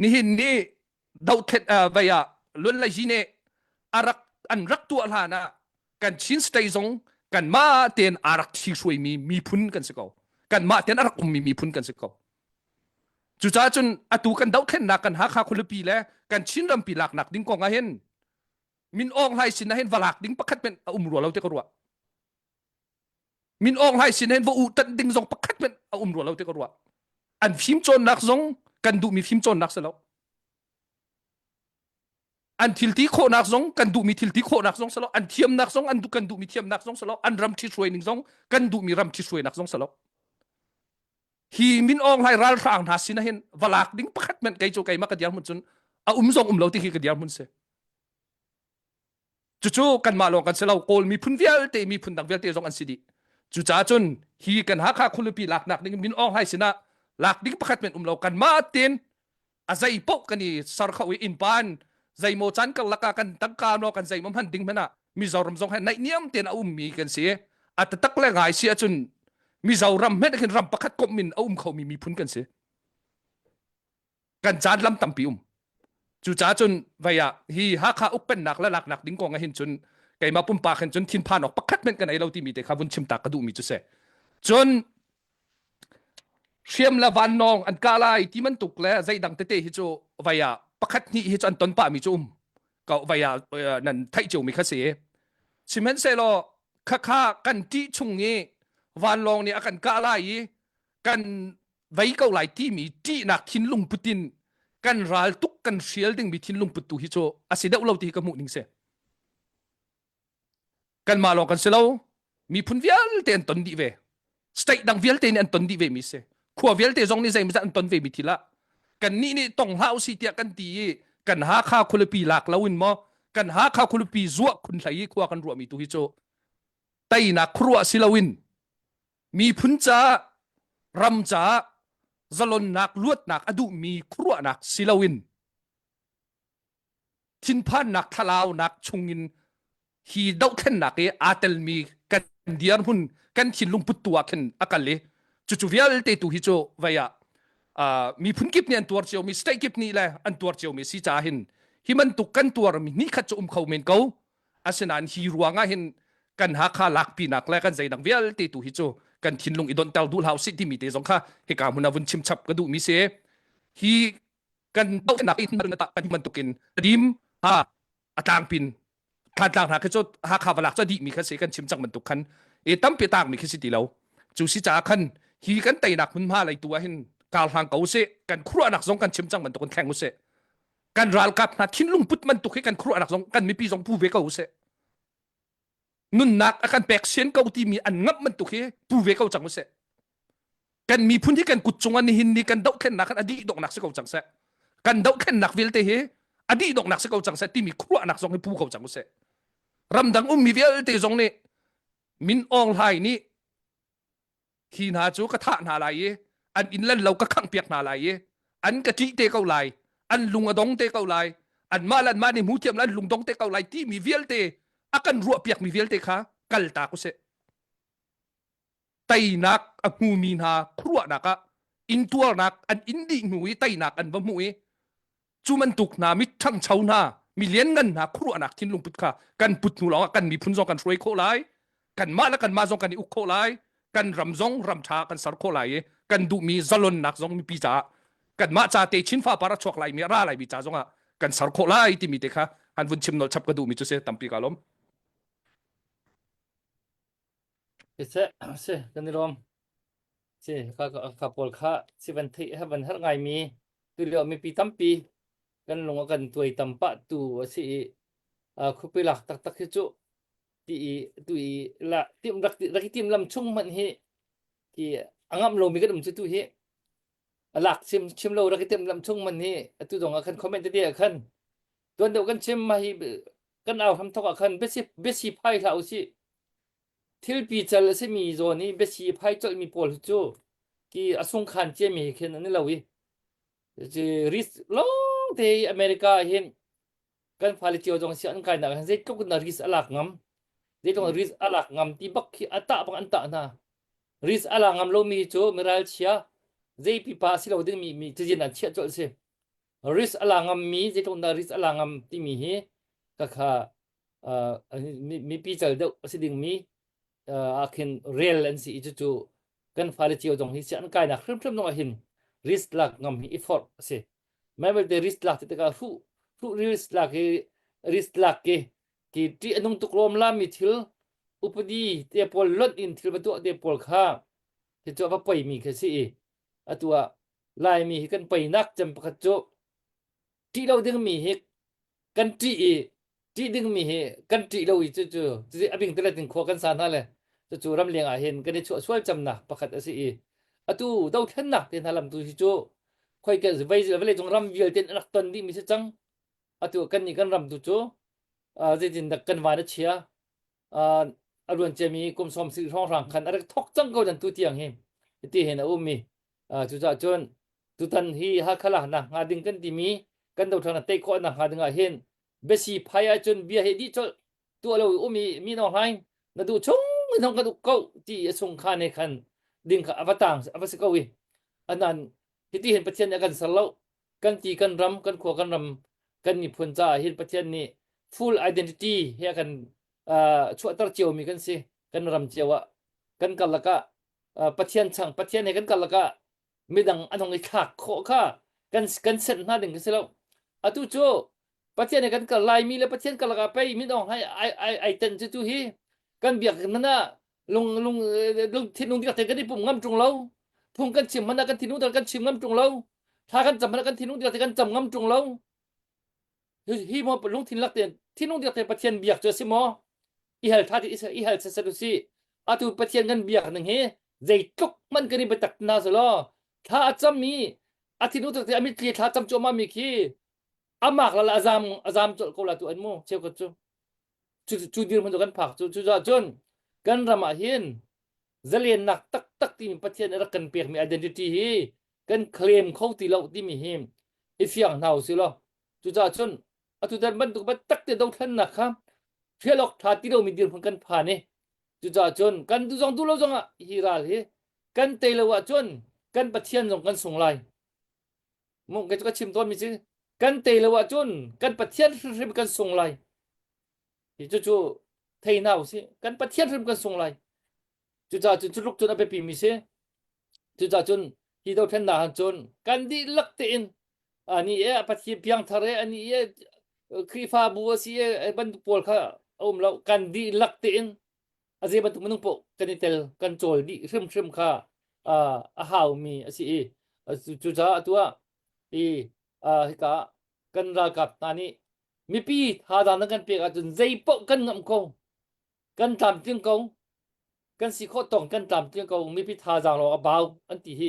nihin ni dothlet vei ah luan lai hi ne arak an rak tuah hlan ah kan Chin state zong kan mah ten a rak thi hruai mi miphun kan si ko kan mah ten a rak ummi miphun kan si ko Cucaah cun atu kan dohthlennak kan Hakha khualipi le kan Chin rampi laknak ding kong ah hin Min Aung Hlaing sin ah hin va lak ding pakhat hmanh a um rua lo ti ka ruah. Min Aung Hlaing sin hin va u tanh ding zong pakhat hmanh a um rua lo ti ka ruah. An fimcawnnak zong kan duhmi fimcawnnak si lo. An thilti khawhnak zong kan duhmi thilti khawhnak zong si lo. An thiamnak zong an kan duhmi thiamnak zong si lo. An ram ṭhithruai ning zong kan duhmi ram ṭhithruainak zong si lo. Hi Min Aung Hlaing ralhrang hna sin ah hin va lak ding pakhat hmanh kei cu keimah ka dirhmun cun a um zong um lo ti khi ka dirhmun si. Cucu kanmah lawng kan si lo, Kawl miphun vialte, miphun dang vialte zong an si dih. Cucaah cun hi kan Hakha khualipi laknak ding Min Aung Hlaing sinah lak ding pakhat men um lo kanmah tein a zei paoh kan i ser kho i innpa in zeimaw caan karlak ah kan tangka no kan zeimaw hman ding hmanh ah Mizoram zong he naihniam tein a ummi kan si. A taktak le ngai si ahcun Mizoram hmanh khin ram pakhat komh in a um khomi miphun kan si. Kan caan lam tampi um. Cucaah cun vei ah hi Hakha ukpennak le laknak ding kong ah hin cun keimah pumpak hin cun thinphan awk pakhat hmanh ka nei lo timi te kha vun chim ta ka duhmi cu si. Cun hriam le vannawng an kah lai ti bantuk le zeidang tete hi cu vei ah pakhat hnih hi cu an ton pahmi cu um ko vei ah nan theih ciomi kha si. Sihmanhsehlaw khakha kan ṭih chung i vanlawng nih a kan kah lai i kan vei ko lai timi ṭihnak thinlung putin kan ral tuk kan hrial dingmi thinlung put tu hi cu a si deuh lo ti hi ka hmuh ning si. Kanmah lawng kan si lo miphun vialte an ton dih ve. State dang vialte nih an ton dih ve mi si. Khua vialte zong nih zeimawzat an ton ve mi thil ah kan nih nih tong hlah usih tiah kan ti i kan Hakha khualipi lak lo in maw kan Hakha khualipi zuah khun hlei i khua kan ruah mi tu hi cu teinak khuaruah si loin miphun caah ram caah zalonnak luatnak a duhmi khuaruahnak si loin thinphannak thlalaunak chungin hi dohthlennak i aa telmi kan dirhmun kan thinlung puttu ah khin a kal i cucu vialte tu hi cu vei ah miphun kip nih an tuar ciomi state kip nih le an tuar ciomi si caah hin hi bantuk kan tuarmi ni khat cu um kho men ko asinain hi ruangah hin kan Hakha lakpinak le kan zeidang vialte tu hi cu kan thinlung i donhter duh hlah usih timi te zong kha hika hmun ah vun chim chap ka duhmi si hi kan dohnak in kan bantukin dim ha a tlangpin Thantlang hna khi cu Hakha valak cu a dihmi kha si kan chim cang bantuk khan e tampi taakmi khi si ti lo cu si caah khan hi kan teinak hmunhma lei tu ah hin karhlang ko usih kan khuaruahnak zong kan chim cang bantuk in thleng usih kan ralkap hna thinlung put bantuk hi kan khuaruahnak zong kan mipi zong pu ve ko usih nunnak a kan pek sian ko timi an ngamh bantuk hi pu ve ko cang usih kan miphun hi kan kut cungah nihin ni kan dohthlennak kan a dih donghnak si ko cang seh kan dohthlennak vialte hi a dih donghnak si ko cang seh timi khuaruahnak zong hi pu ko cang usih ramdang ummi vialte zong nih Min Aung Hlaing nih hi hna cu ka thah hna lai i an inn lan lo ka khanghpiak hna lai i an ka ṭih te ko lai an lung a dong te ko lai anmah le anmah nih hmu thiam le an lung dong te ko lai timi vialte a kan ruahpiakmi vialte kha kal ta usih teinak a hmumi hna khuaruahnak ah intuarnak an in dih hnu i teinak an va hmuh i cu bantuk hna mi ṭhangcho hna mi lianngan hna khuaruahnak thinlung put kha kan put hnu lawngah kan miphun zong kan hruai khawh lai kanmah le kanmah zong kan i uk khawh lai kan ram zong ram ṭha kan ser khawh lai i kan duhmi zalonnak zong mipi caah kanmah ca te chin fa par a chuak lai mi a ra lai mi ca zongah kan ser khawh lai timi te kha han vun chim nolh chap ka duhmi cu si tampi ka lawm Siseh, si, kan i lawm. Si, ka, ka pawl kha si van theih ha van herh ngaimi tulio mipi tampi kan lung a kan tuai tam pah tu a si i khuapi lak taktak hi cu ti i tu i la tim rak rak i tim lam chung hmanh hi ki a ngamh lomi kan um cu tu hi a lak chim chim lo rak i tim lam chung hmanh hi atu zong ah khan comment tete ah khan tuan deuh kan chim ma hi kan au hram thok ah khan biasi biasi phai hlah usih Thil pical a simi zawn i biasi phai colhmi pawl hi cu ki a sungkhan ciami he khin an i lo i risk lawng te i America ah hin kan fale cio zong si an kainak hin zeitluk in risk a lak ngam zeitluk in risk a lak ngam ti bak khi a tah bak an tah hna risk a lak ngam lomi cu miral chia zei pipa si lo dingmi mi cazin an chiah colh si risk a la ngammi zeitluk in risk a la ngam timi hi ka kha mipi cal deuh a si dingmi ah khin rel an si i cucu kan fale cio zong hi si an kainak hrimhrim zong ah hin risk lak ngam hi i forh a si. Mai belte risk lak ti tikah hruh hruh risk lak hi risk lak ki ki ṭih a nung tuk rawm lami thil. upadi te pawl lonh in thil va tuah te pawl kha hi cu a va poimi khi si i atu ah Laimi hi kan poinak cem pakhat cu ṭih lo dingmi hi kan ṭih i ṭih dingmi hi kan ṭih lo i cucu cucu a bing telet in khua kan sa hna le cucu ramleng ah hin kan i chuah sual camnak pakhat a si i atu dothlennak te hna lam tu hi cu khoi ke vei vawlei cung ram vialte in rak ton dih mi si cang atu kan nih kan ram tu cu zeitin dak kan van a chia a ruan ciami kum som si hrawnghrang khan a rak thok cang ko dan tu tiang hi ti hin a um mi cucaah cun tutan hi Hakha nak hnga ding kan timi kan dothlang tei khawh nak hnga ding ah hin biasi phai ahcun bia he dih colh tuah lo um i mi nong hlaing na duh chung in hong kan uk ko ti a chung kha ne khan ding kha ava tang ava si ko i anan hiti hin Pathian nih a kan ser lo kan ti kan ram kan khua kan ram kan miphun caah hin Pathian nih full identity he a kan chuahter cio mi kan si kan ram cio ah kan karlak ah Pathian chang Pathian he kan karlak ah midang an hong i thlak khawh kha kan kan senh hna ding kan si lo atu cu Pathian he kan kal Laimi le Pathian karlak ah pei min ong hai ai ai ai ten cu tu hi kan biak hmanh ah lung lung lung thinlung diak te kan i pum ngam ṭung lo phung kan chim hmanh ah kan thinlung kan chim ngam ṭung lo thla kan cam hmanh ah kan thinlung diak te kan cam ngam ṭung lo hi maw lungthin lak tein thinlung diak te Pathian biak cu a si maw i hal tha ti i hal sasat u si atu Pathian kan biak ning hi zeitluk hmanh kan i biatak na selaw thla a cam mi a thinlung tak te a mitthli thla cam cuahmah mi khi amak la azam azam colh ko la tu an mu cheukhat cu cu cu dirhmun cu kan phak cu cucaah cun kan ram ah hin zalennak taktak timi Pathian rak kan pekmi identity hi kan claim kho ti lo timi hi i fiang hna usih law cucaah cun atu tan bantuk taktak te dothlennak kha hrial awk ṭha ti lomi dirhmun kan phan i cucaah cun kan duh zong duh lo zongah hi ral hi kan tei lo ahcun kan Pathian zong kan sung lai mu kei cu ka chim tawnmi cu kan tei lo ahcun kan Pathian hrimhrim kan sung lai hi cucu thei hna usih kan Pathian hrim kan sung lai cucaah cun culuk cun a biapi mi si cucaah cun hi dothlennak han cun kan dihlak tein ani e Pathian piangthar e ani e Khrihfabu a si e bantuk pawl kha a um lo kan dihlak tein a zei bantuk minung paoh kan i tel kan cawl dih hrimhrim kha a haumi a si i cucaah atu ah i hika kan ralkap hna nih mipi thazaang nan kan pek ahcun zei paoh kan ngamh ko kan tlamtling ko kan si khawh tawk kan tlamtling ko mipi thazaang lawng a bau an ti hi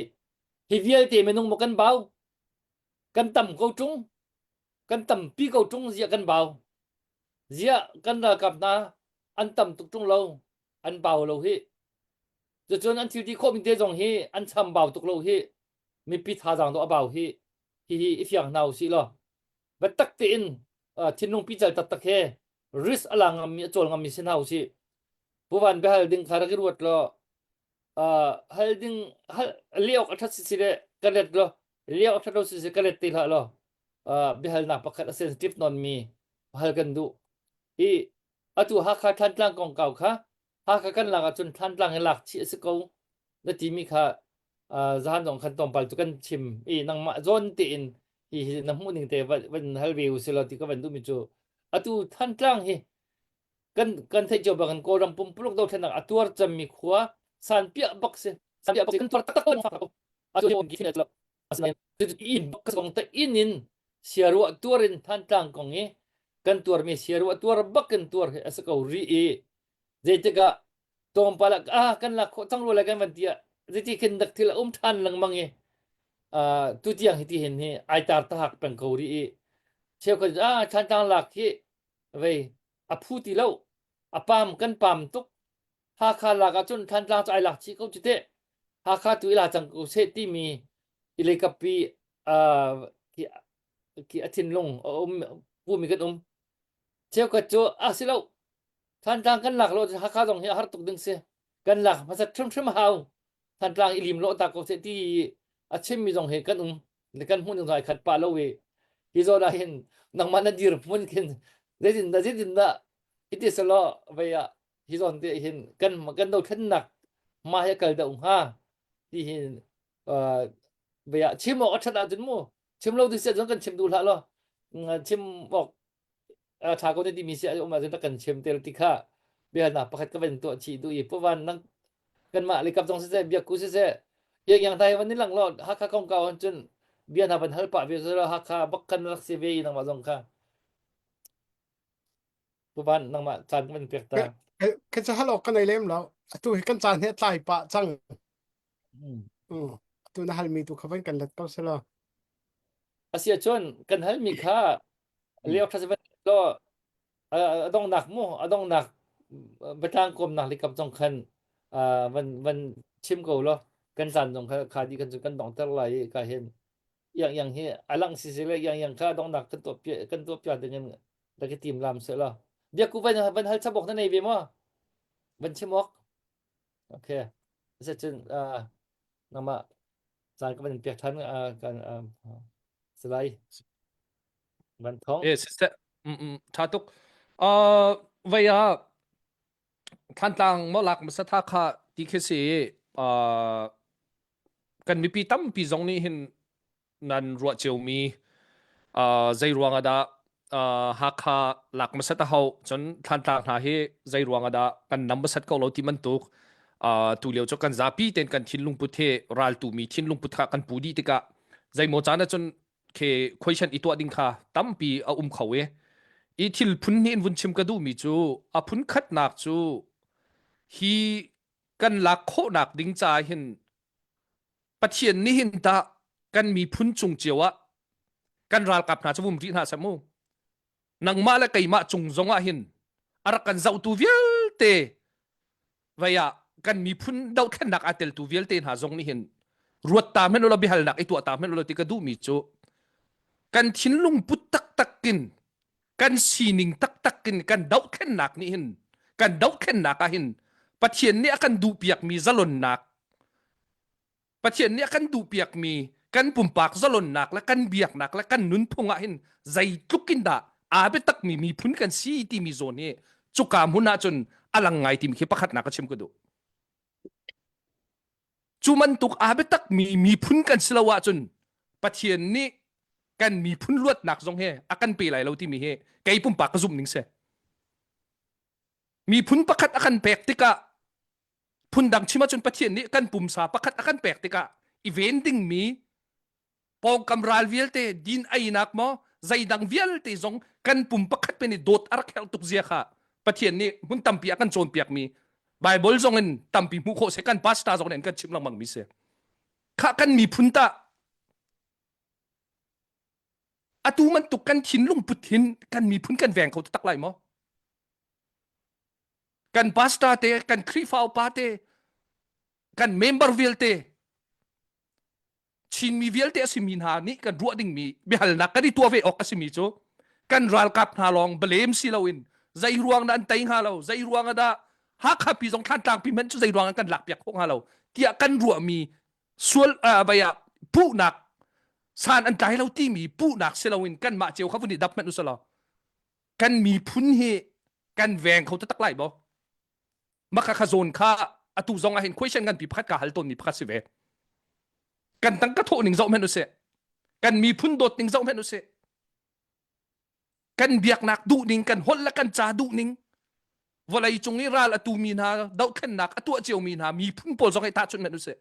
hi vialte minung maw kan bau kan tam ko ṭung kan tampi ko ṭung ziah kan bau ziah kan ralkap hna an tam tuk ṭung lo an bau lo hi cucun an thil ti khawh mi te zong hi an cham bau tuk lo hi mipi thazaang dawh a bau hi hi hi i fiang hna usih law biatak tein thinlung pical taktak he risk a la ngammi a cawl ngammi si hna usih puvan biahal ding kha rak i ruat law hal ding hal leh awk a ṭhat si si le ka let law leh awk a ṭhat lo si si ka let te hlah law biahalnak pakhat a sensitive nawn mi hal kan duh i atu Hakha Thantlang kongkau kha Hakha kan lak ahcun Thantlang hi lak chih a si ko na timi kha zahan zong khan tlawmpal cu kan chim i nangmah zawn tein hi hi na hmuh ning te van hal ve u silo ti ka van duhmi cu atu Thantlang hi kan kan theih cio bangin Kawlram pumpuluk dothlennak a tuar cemmi khua sanpiah bak si sanpiah bak kan tuar taktak ko atu hi lo asinain inn bak kong te inn in siaruah tuar in Thantlang kong i kan tuarmi siaruah tuar bak in tuar hi a si ko ri i zeitikah tlawmpal ah ah kan lak khawh cang rua lai kan van ti ah zeiti khin dak thil a um ṭhan lengmang i uh, tu tiang hi ti hin hi ai tar tahak peng ko ri i cheukhat ah Thantlang lak hi vei a phu ti lo a pam kan pam tuk Hakha lak ahcun Thantlang cu ai lak chih ko cu teh Hakha tu i la cang ko seh timi i leikappi uh, khi, khi a thinlung a um pumi kan um cheukhat cu a si lo Thantlang kan lak lo Hakha zong hi a har tuk ding si kan lak hmasat hrimhrim hau Thantlang i lim lo ta ko seh ti a chimmi zong hi kan um kan hmuh ning zong ai khat pah lo i hi zawn ah hin nangmah na dir hmun khin zeitin dah zeitin dah hiti selaw vei ah hi zawn te hin kan kan dothlennak ma hi kal deuh hnga ti hin vei ah chim awk a ṭhat ahcun mu chim lo ti si ahcun kan chim duh hlah law chim awk ṭha ko ne timi si um ahcun kan chim te ti kha. Biahalnak pakhat ka van tuah chih duh i Pu Van nang kanmah le kap zong siseh biakku siseh yang yang tai van ni lang lo Hakha kongkau han cun bia hna van hal pah ve selaw Hakha bak kan rak si ve i nangmah zong kha Pu Van nangmah caan ka van pek ta. Ka ca hal awk ka nei lem lo. Atu hi kan caan hi a tlai pah cang. Mm. Atu na halmi tu kha van kan let ko selaw. Asia cun kan halmi kha leo tha van lo a donghnak mu a donghnak biatlang kawmnak likap zong khan van van chim ko law kan caan zong kha kha di kan cu kan donghter lai i ka hin yang yang hi alang si si le yang yang kha donghnak kan tuah kan tuah piak ding in rak i tim lam se la biaku van van hal chabok na nei ve maw van chim ok okay se cun nangmah caan ka van pek than kan salai Van thong. Eh, siseh. Mm, mm, tha tuk. Uh, vei ah Thantlang mo lak masa tha kha ti khi si uh, kan mipi tampi zong nih hin nan ruah ciomi uh, zei ruang ah dah uh, Hakha lak masat a hau cun Thantlang hna hi zei ruang ah dah kan nam masat ko lo ti bantuk uh, tu lio cu kan zapi ten kan thinlung put he ral tu mi thinlung put kha kan pu dih tikah zeimaw caan ah cun khi question i tuah ding kha tampi a um kho i i thil phun hnih in vun chim ka duhmi cu a phun khatnak cu hi kan lak khawhnak ding ca hin Pathian nih hin tah kan miphun cung cio ah kan ralkap hna cu vum rih hna seh mu nangmah le keimah cung zong ah hin a rak kan zohtu vialte vei ah kan miphun dohthlennak aa teltu vialte hna zong nih hin ruat ta hmanh ulaw biahalnak i tuah ta hmanh ulaw ti ka duhmi cu kan thinlung put taktak in kan sining taktak in kan dohthlennak nih hin kan dohthlennak ah hin Pathian nih a kan duhpiakmi zalonnak Pathian nih a kan duhpiakmi kan pumpak zalonnak le kan biaknak le kan nunphung ah hin zeitluk in dah aa biatakmi miphun kan si timi zawn hi cuka hmun ah cun a lang ngai timi khi pakhatnak ka chim ka duh. Cu bantuk aa biatakmi miphun kan si lo ahcun Pathian nih kan miphun luatnak zong hi a kan pe lai lo timi hi kei pumpak ka zumh ning si. Miphun pakhat a kan pek tikah phundang chim ahcun Pathian nih kan pumsa pakhat a kan pek tikah i ven dingmi pawngkam ral vialte din einak maw zeidang vialte zong kan pum pakhat pe nih dawt a rak herh tuk zia kha Pathian nih hmun tampi a kan cawnpiakmi Bible zong in tampi hmuh khawh se kan pastor zong nih an kan chimh lengmang mi si kha kan miphun tah atu bantuk kan thinlung put hin kan miphun kan veng kho tak lai maw Kan pastor te, kan Khrihfa upa te, kan member vialte, Chinmi vialte a simi hna nih kan ruah dingmi biahalnak kan i tuah ve awk a simi cu kan ralkap hna lawng blame si loin zei ruang dah an tei hnga lo zei ruang ah dah Hakha pi zong Thlantlang pi hmanh cu zei ruang an kan lakpiak khawh hnga lo tiah kan ruahmi sual vai ah puhnak san an tlai lo timi puhnak si loin kanmah cio kha vun i dap hmanh usalaw kan miphun hi kan veng kho taktak lai maw maka kha zawn kha atu zong ah hin question nganpi pakhat ka hal tawnmi pakhat si ve kan tangka thawh ning zoh hmanh usih kan miphun dawt ning zoh hmanh usih kan biaknak duh ning kan holh le kan ca duh ning vawlei cung i ral a tu mi hna dohthlennak a tuah cio mi hna miphun pawl zong hi tahchunh hmanh usih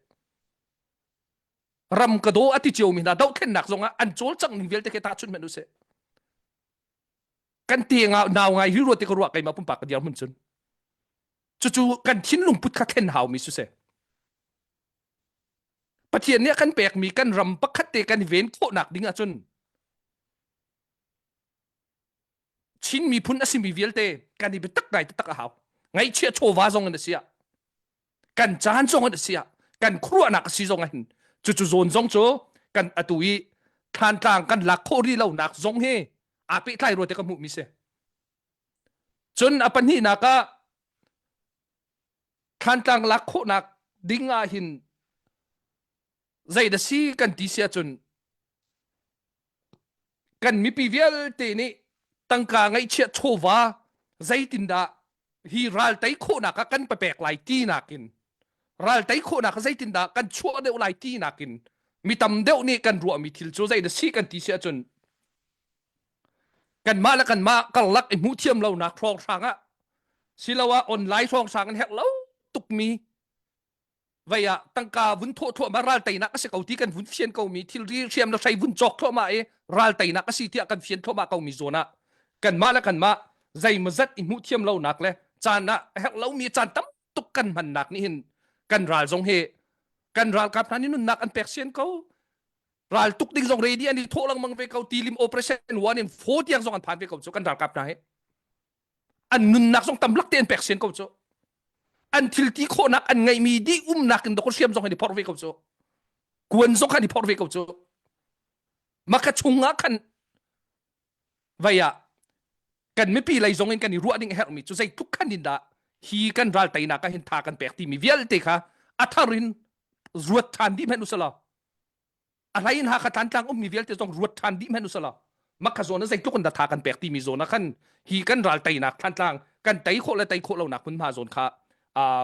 ram ka daw a ti cio mi hna dohthlennak zong ah an cawlcangh ning vialte khi tahchunh hmanh usih kan te nga nau ngai hi ruat te ka ruah keimah pumpak ka dirhmun cun cucu kan thinlung put kha thlen hau mi su se Pathian nih a kan pekmi kan ram pakhat te kan ven khawhnak ding ahcun Chin miphun a simi vialte kan i biatak ngai taktak a hau ngaihchia chawva zong in a si ah kan caan zong in a si ah kan khuaruahnak a si zong ah hin cucu zawn zong cu kan atu i thlantlang kan lak khawh rih lonak zong hi aa pehtlai rua te ka hmuhmi si cun a pahnihnak ah thlantlang lak khawhnak ding ah hin zei da si kan ti si ahcun kan mipi vialte nih tangka ngaihchiah chawva zeitindah hi ral tei khawhnak ah kan papek lai ti nakin ral tei khawhnak ah zeitindah kan chuah deuh lai ti nakin mi tam deuh nih kan ruahmi thil cu zei da si kan ti si ahcun kanmah le kanmah karlak i hmuh thiam lonak hrawnghrang ah. Siloah online hrawnghrang in herh lo tukmi vei ah tangka vun thawh thluahmah ral teinak a si ko ti kan vun fian ko mi thilri hriam le hrei vun cawk thluahmah i ral teinak a si tiah kan fian thluahmah ko mi zawn ah kanmah le kanmah zeimawzat i hmuh thiam lonak le caan ah herh lomi caan tam tuk kan hmannak nih hin kan ral zong hi kan ralkap hna nih nunnak an pek sian ko ral tuk ding zong ready an i thawh lengmang ve ko tilim operation 1 in 4 tiang zong an phan ve ko cu kan ralkap hna hi an nunnak zong tam lak te an pek sian ko cu an thil ti khawhnak an ngeihmi dih umnak in dok hriam zong an i phorh ve ko cu kuan zong khan i phorh ve ko cu maka chungah khan vei ah kan mipi lei zong in kan i ruah ding a herhmi cu zeitluk khan in dah hi kan ral teinak ah hin tha kan pek timi vialte kha a thar in ruat ṭhan dih hmanh usalaw a hlei in Hakha Thantlang ummi vialte zong ruat ṭhan dih hmanh usalaw makha zawn ah zeitluk in dah tha kan pek timi zawn ah khan hi kan ral teinak Thantlang kan tei khawh le tei khawh lonak hmunhma zawn kha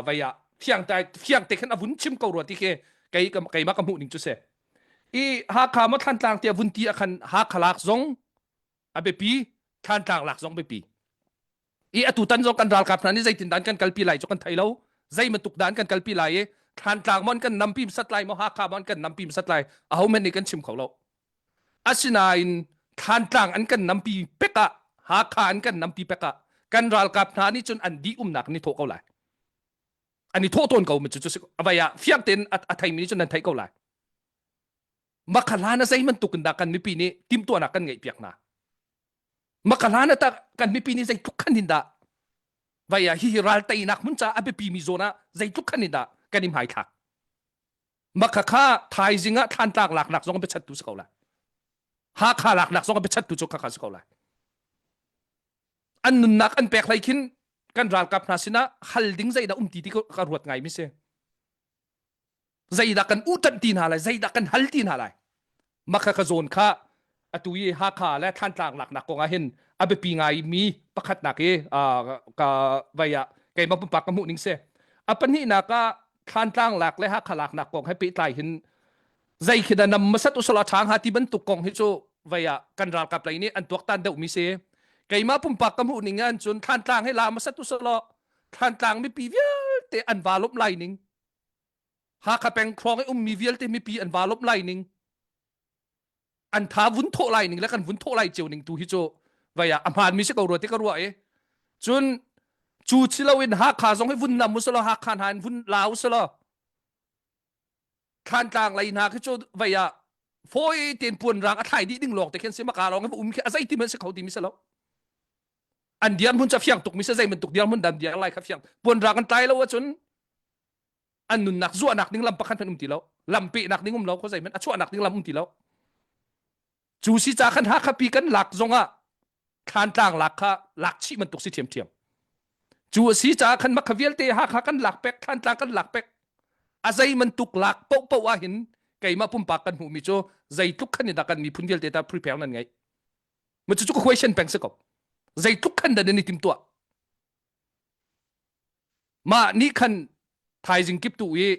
vei ah fiang te fiang te khan a vun chim ko rua ti khi kei keimah ka hmuh ning cu si i Hakha maw Thantlang tiah vun ti ah khan Hakha lak zong a biapi Thantlang lak zong biapi i atu tan zong kan ralkap hna nih zeitin dan kan kalpi lai cu kan thei lo zei bantuk dan kan kalpi lai i Thantlang mon kan nampi sat lai maw Hakha mon kan nampi sat lai aho men nih kan chim kho lo asinain Thantlang an kan nampi pek ah Hakha an kan nampi pek ah kan ralkap hna nih cun an dih umnak ni thawh ko lai an i thawh tawn ko mi cu cu avai ah fiang tein a theimi nih cun nan theih ko lai makha hlan a zei bantuk in dah kan mipi nih timhtuahnak kan ngeih piak hna makha hlan ah kan mipi nih zeitluk khan in dah vai ah hihi ral teinak hmun ca a biapi mi zawn ah zeitluk khan in dah kan i hmaithlak makha kha thaizing ah thlantlang laknak zong biachattu si ko lai Hakha laknak zong biachattu cu khakha si ko lai an nunnak an pek hlei khin kan ralkap hna sinah hal ding zeidah um ti ti ka ruat ngai mi si zeidah kan uṭanh ti hna lai zeidah kan hal ti hna lai makha ka zawn kha atu i Hakha le Thantlang laknak kong ah hin a biapi ngai mi pakhatnak i ka vai ah keimah pumpak ka hmuh ning si a pahnihnak ah Thantlang lak le Hakha laknak kong he pehtlai hin zei khi dah nam masat usala ṭha hnga ti bantuk kong hi cu vei ah kan ralkap lei nih an tuaktan deuh mi si keimah pumpak ka hmuh ning ah cun Thantlang hi la masat usala Thantlang mipi vialte an va lawmh lai ning Hakha peng hrawng i ummi vialte mipi an va lawmh lai ning an tha vun thawh lai ning le kan vun thawh lai cio ning tu hi cu vei ah a hmaan mi si ko rua ti ka ruah i cun cu si loin Hakha zong hi vun nam usalaw Hakha hna in vun la usalaw Thlantlang lei hna khi cu vei ah fawi tein puan rang a thlai dih ding lawng te khin si maka lawng um khi a zei ti man si kho ti mi si lo an dirhmun ca fiang tuk mi si zei bantuk dirhmun dan diar lai kha fiang puan rang an tlai lo ahcun an nunnak zuahnak ding lam pakhat hmanh um ti lo lam pehnak ding um lo kho zei hmanh a chuahnak ding lam um ti lo Cu si ca khan Hakha pi kan lak zongah Thlantlang lak kha lak chih bantuk si ṭhiamṭhiam. Cu a si caah khan makha vialte Hakha kan lak pek, Thlantlang kan lak pek. A zei bantuk lak paohpaoh ah hin keimah pumpak kan hmuhmi cu zeitluk khan in dah kan miphun vialte ta prepare nan ngeih. Ma cucu ka question peng si ko. Zeitluk khan dah nan i timtuah? Mah nih khan thaizing kip tu i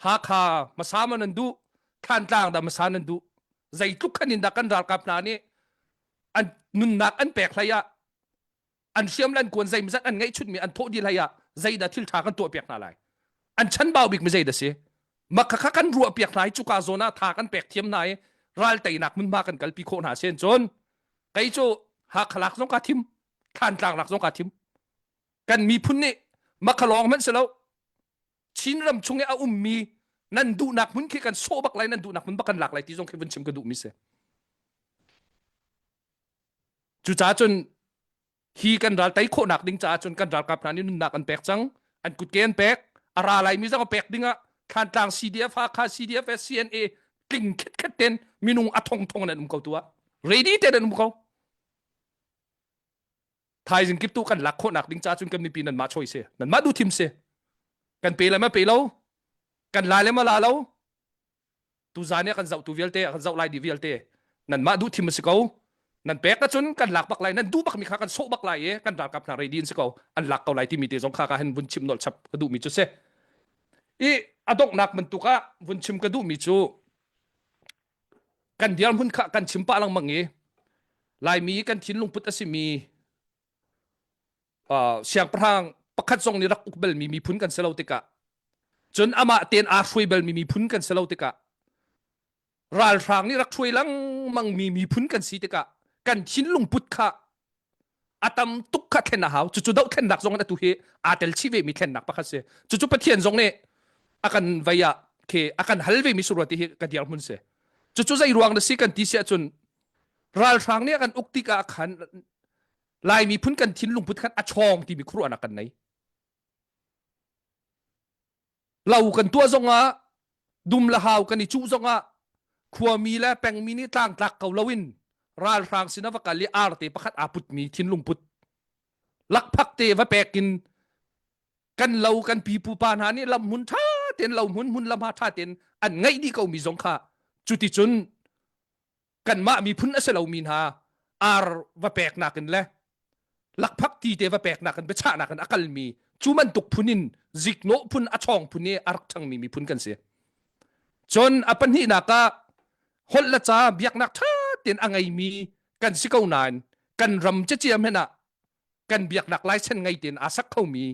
Hakha hmasa maw nan duh, Thantlang dah hmasa nan duh. Zeitluk khan in dah kan ralkap hna nih an nunnak an pek hlei ah an hriam le an kuan zeimazat an ngeihchunmi an thawh dih hlei ah zeidah thil ṭha kan tuah piak hna lai. An chanbau bik mi zeidah si? Makha kha kan ruah piak hna i cuka zawn ah tha kan pek thiam hna i ral teinak hmunhma kan kalpi khawh hna sen cun kei cu Hakha lak zong kaa thim, Thantlang lak zong kaa thim. Kan miphun nih makhalawng hmanh si lo Chinram chung i a ummi nan duhnak hmun khi kan sawh bak lai nan duhnak hmun bak kan lak lai ti zong khi vun chim ka duhmi si. Cucaah cun hi kan ral tei khawhnak ding caah cun kan ralkap hna nih nunnak an pek cang an kutke an pek a ra laimi zong a pek ding ah Thantlang CDF Hakha CDF CNA tling khetkhet ten minung a thong thong an um ko tu ah ready te an um ko thaizing kip tu kan lak khawhnak ding ca cun kan mipi nan mah choice si nan mah duh thim si kan pe le ma pe lo kan la le ma la lo tu zan kan zoh tu vialte kan zoh lai di vialte nan mah duh thim si ko nan pek ahcun kan lak bak lai nan duh bak mi kha kan sawh bak lai i kan ralkap hna ready in si ko an lak ko lai timi te zong kha ka hin vun chim nolh chap ka duh mi cu si i a donghnak bantuk ah vun chim ka duh mi cu kan dirhmun kha kan chim pah lengmang i Laimi kan thinlung put a simi uh, siangpahrang Pakhat zong nih rak uk balmi miphun kan si lo tikah cun amah tein aa hruai balmi miphun kan si lo tikah ralhrang nih rak hruai lengmang mi miphun kan si tikah kan thinlung put kha a tam tuk kha thlen a hau. Cucu dohthlennak zong in atu hi aa tel chih ve mi thlennak pakhat si. Cucu Pathian zong nih a kan vei ah khi a kan hal ve mi surua ti hi ka dirhmun si. Cucu zei ruang na si kan ti si ahcun ralhrang nih a kan uk tikah khan Lai miphun kan thinlung put khan a chawng timi khuaruahnak kan nei. Lo kan tuah zongah dum le hau kan i cuh zongah khuami le pengmi nih tlangtlak ko loin ralhrang sin a va kal i arte pakhat aa putmi thinlung put lakphak te va pek in kan lo kan pipu pa hna nih lam hmun ṭha tein lo hmun hmun lam ha ṭha tein an ngeih dih ko mi zong kha cuticun kanmah miphun a si lomi hna ar va peknak in le lakphak ti te va peknak in biachahnak in a kalmi cu bantuk phun in ziknawh phun a chawng phun i a rak ṭhangmi miphun kan si. Cun a pahnihnak ah holh le ca biaknak ṭha tein a ngeimi kan si ko nain kan ram ceciam hen ah kan biaknak laisen ngei tein aa sak khomi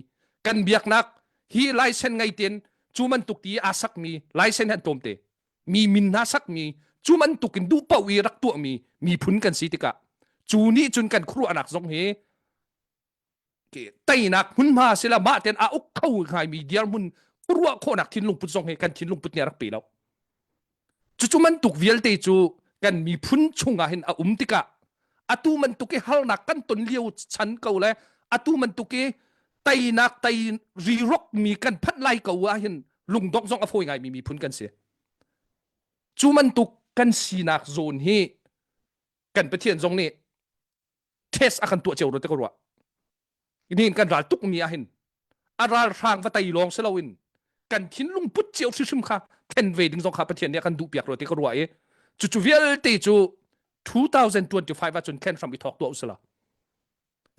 kan biaknak hi laisen ngei tein cu bantuk ti aa sakmi laisen han tlawmte mi min hna sakmi cu bantuk in duh paoh i rak tuahmi miphun kan si tikah cu nih cun kan khuaruahnak zong hi teinak hmunhma sila mah ten a uk kho ngaimi dirhmun khuaruah khawhnak thinlung put zong hi kan thinlung put nih a rak pe lo. Cucu bantuk vialte cu kan miphun chungah hin a um tikah atu bantuk i harnak kan ton lio chan ko le atu bantuk i teinak tei rirok mi kan phanh lai ko ah hin lungdongh zong a fawi ngaimi miphun kan si. Cu bantuk kan sinak zawn hi kan Pathian zong nih test a kan tuah cio te ka ruah. Nihin kan ral tuk mi ah hin a ralhrang va tei lawng si loin kan thinlung put cio hrimhrim kha thlen ve ding zong kha Pathian nih a kan duh piak rua ti ka ruah i cucu vialte cu 2025 ah cun thlen hram i thawk tuah usila.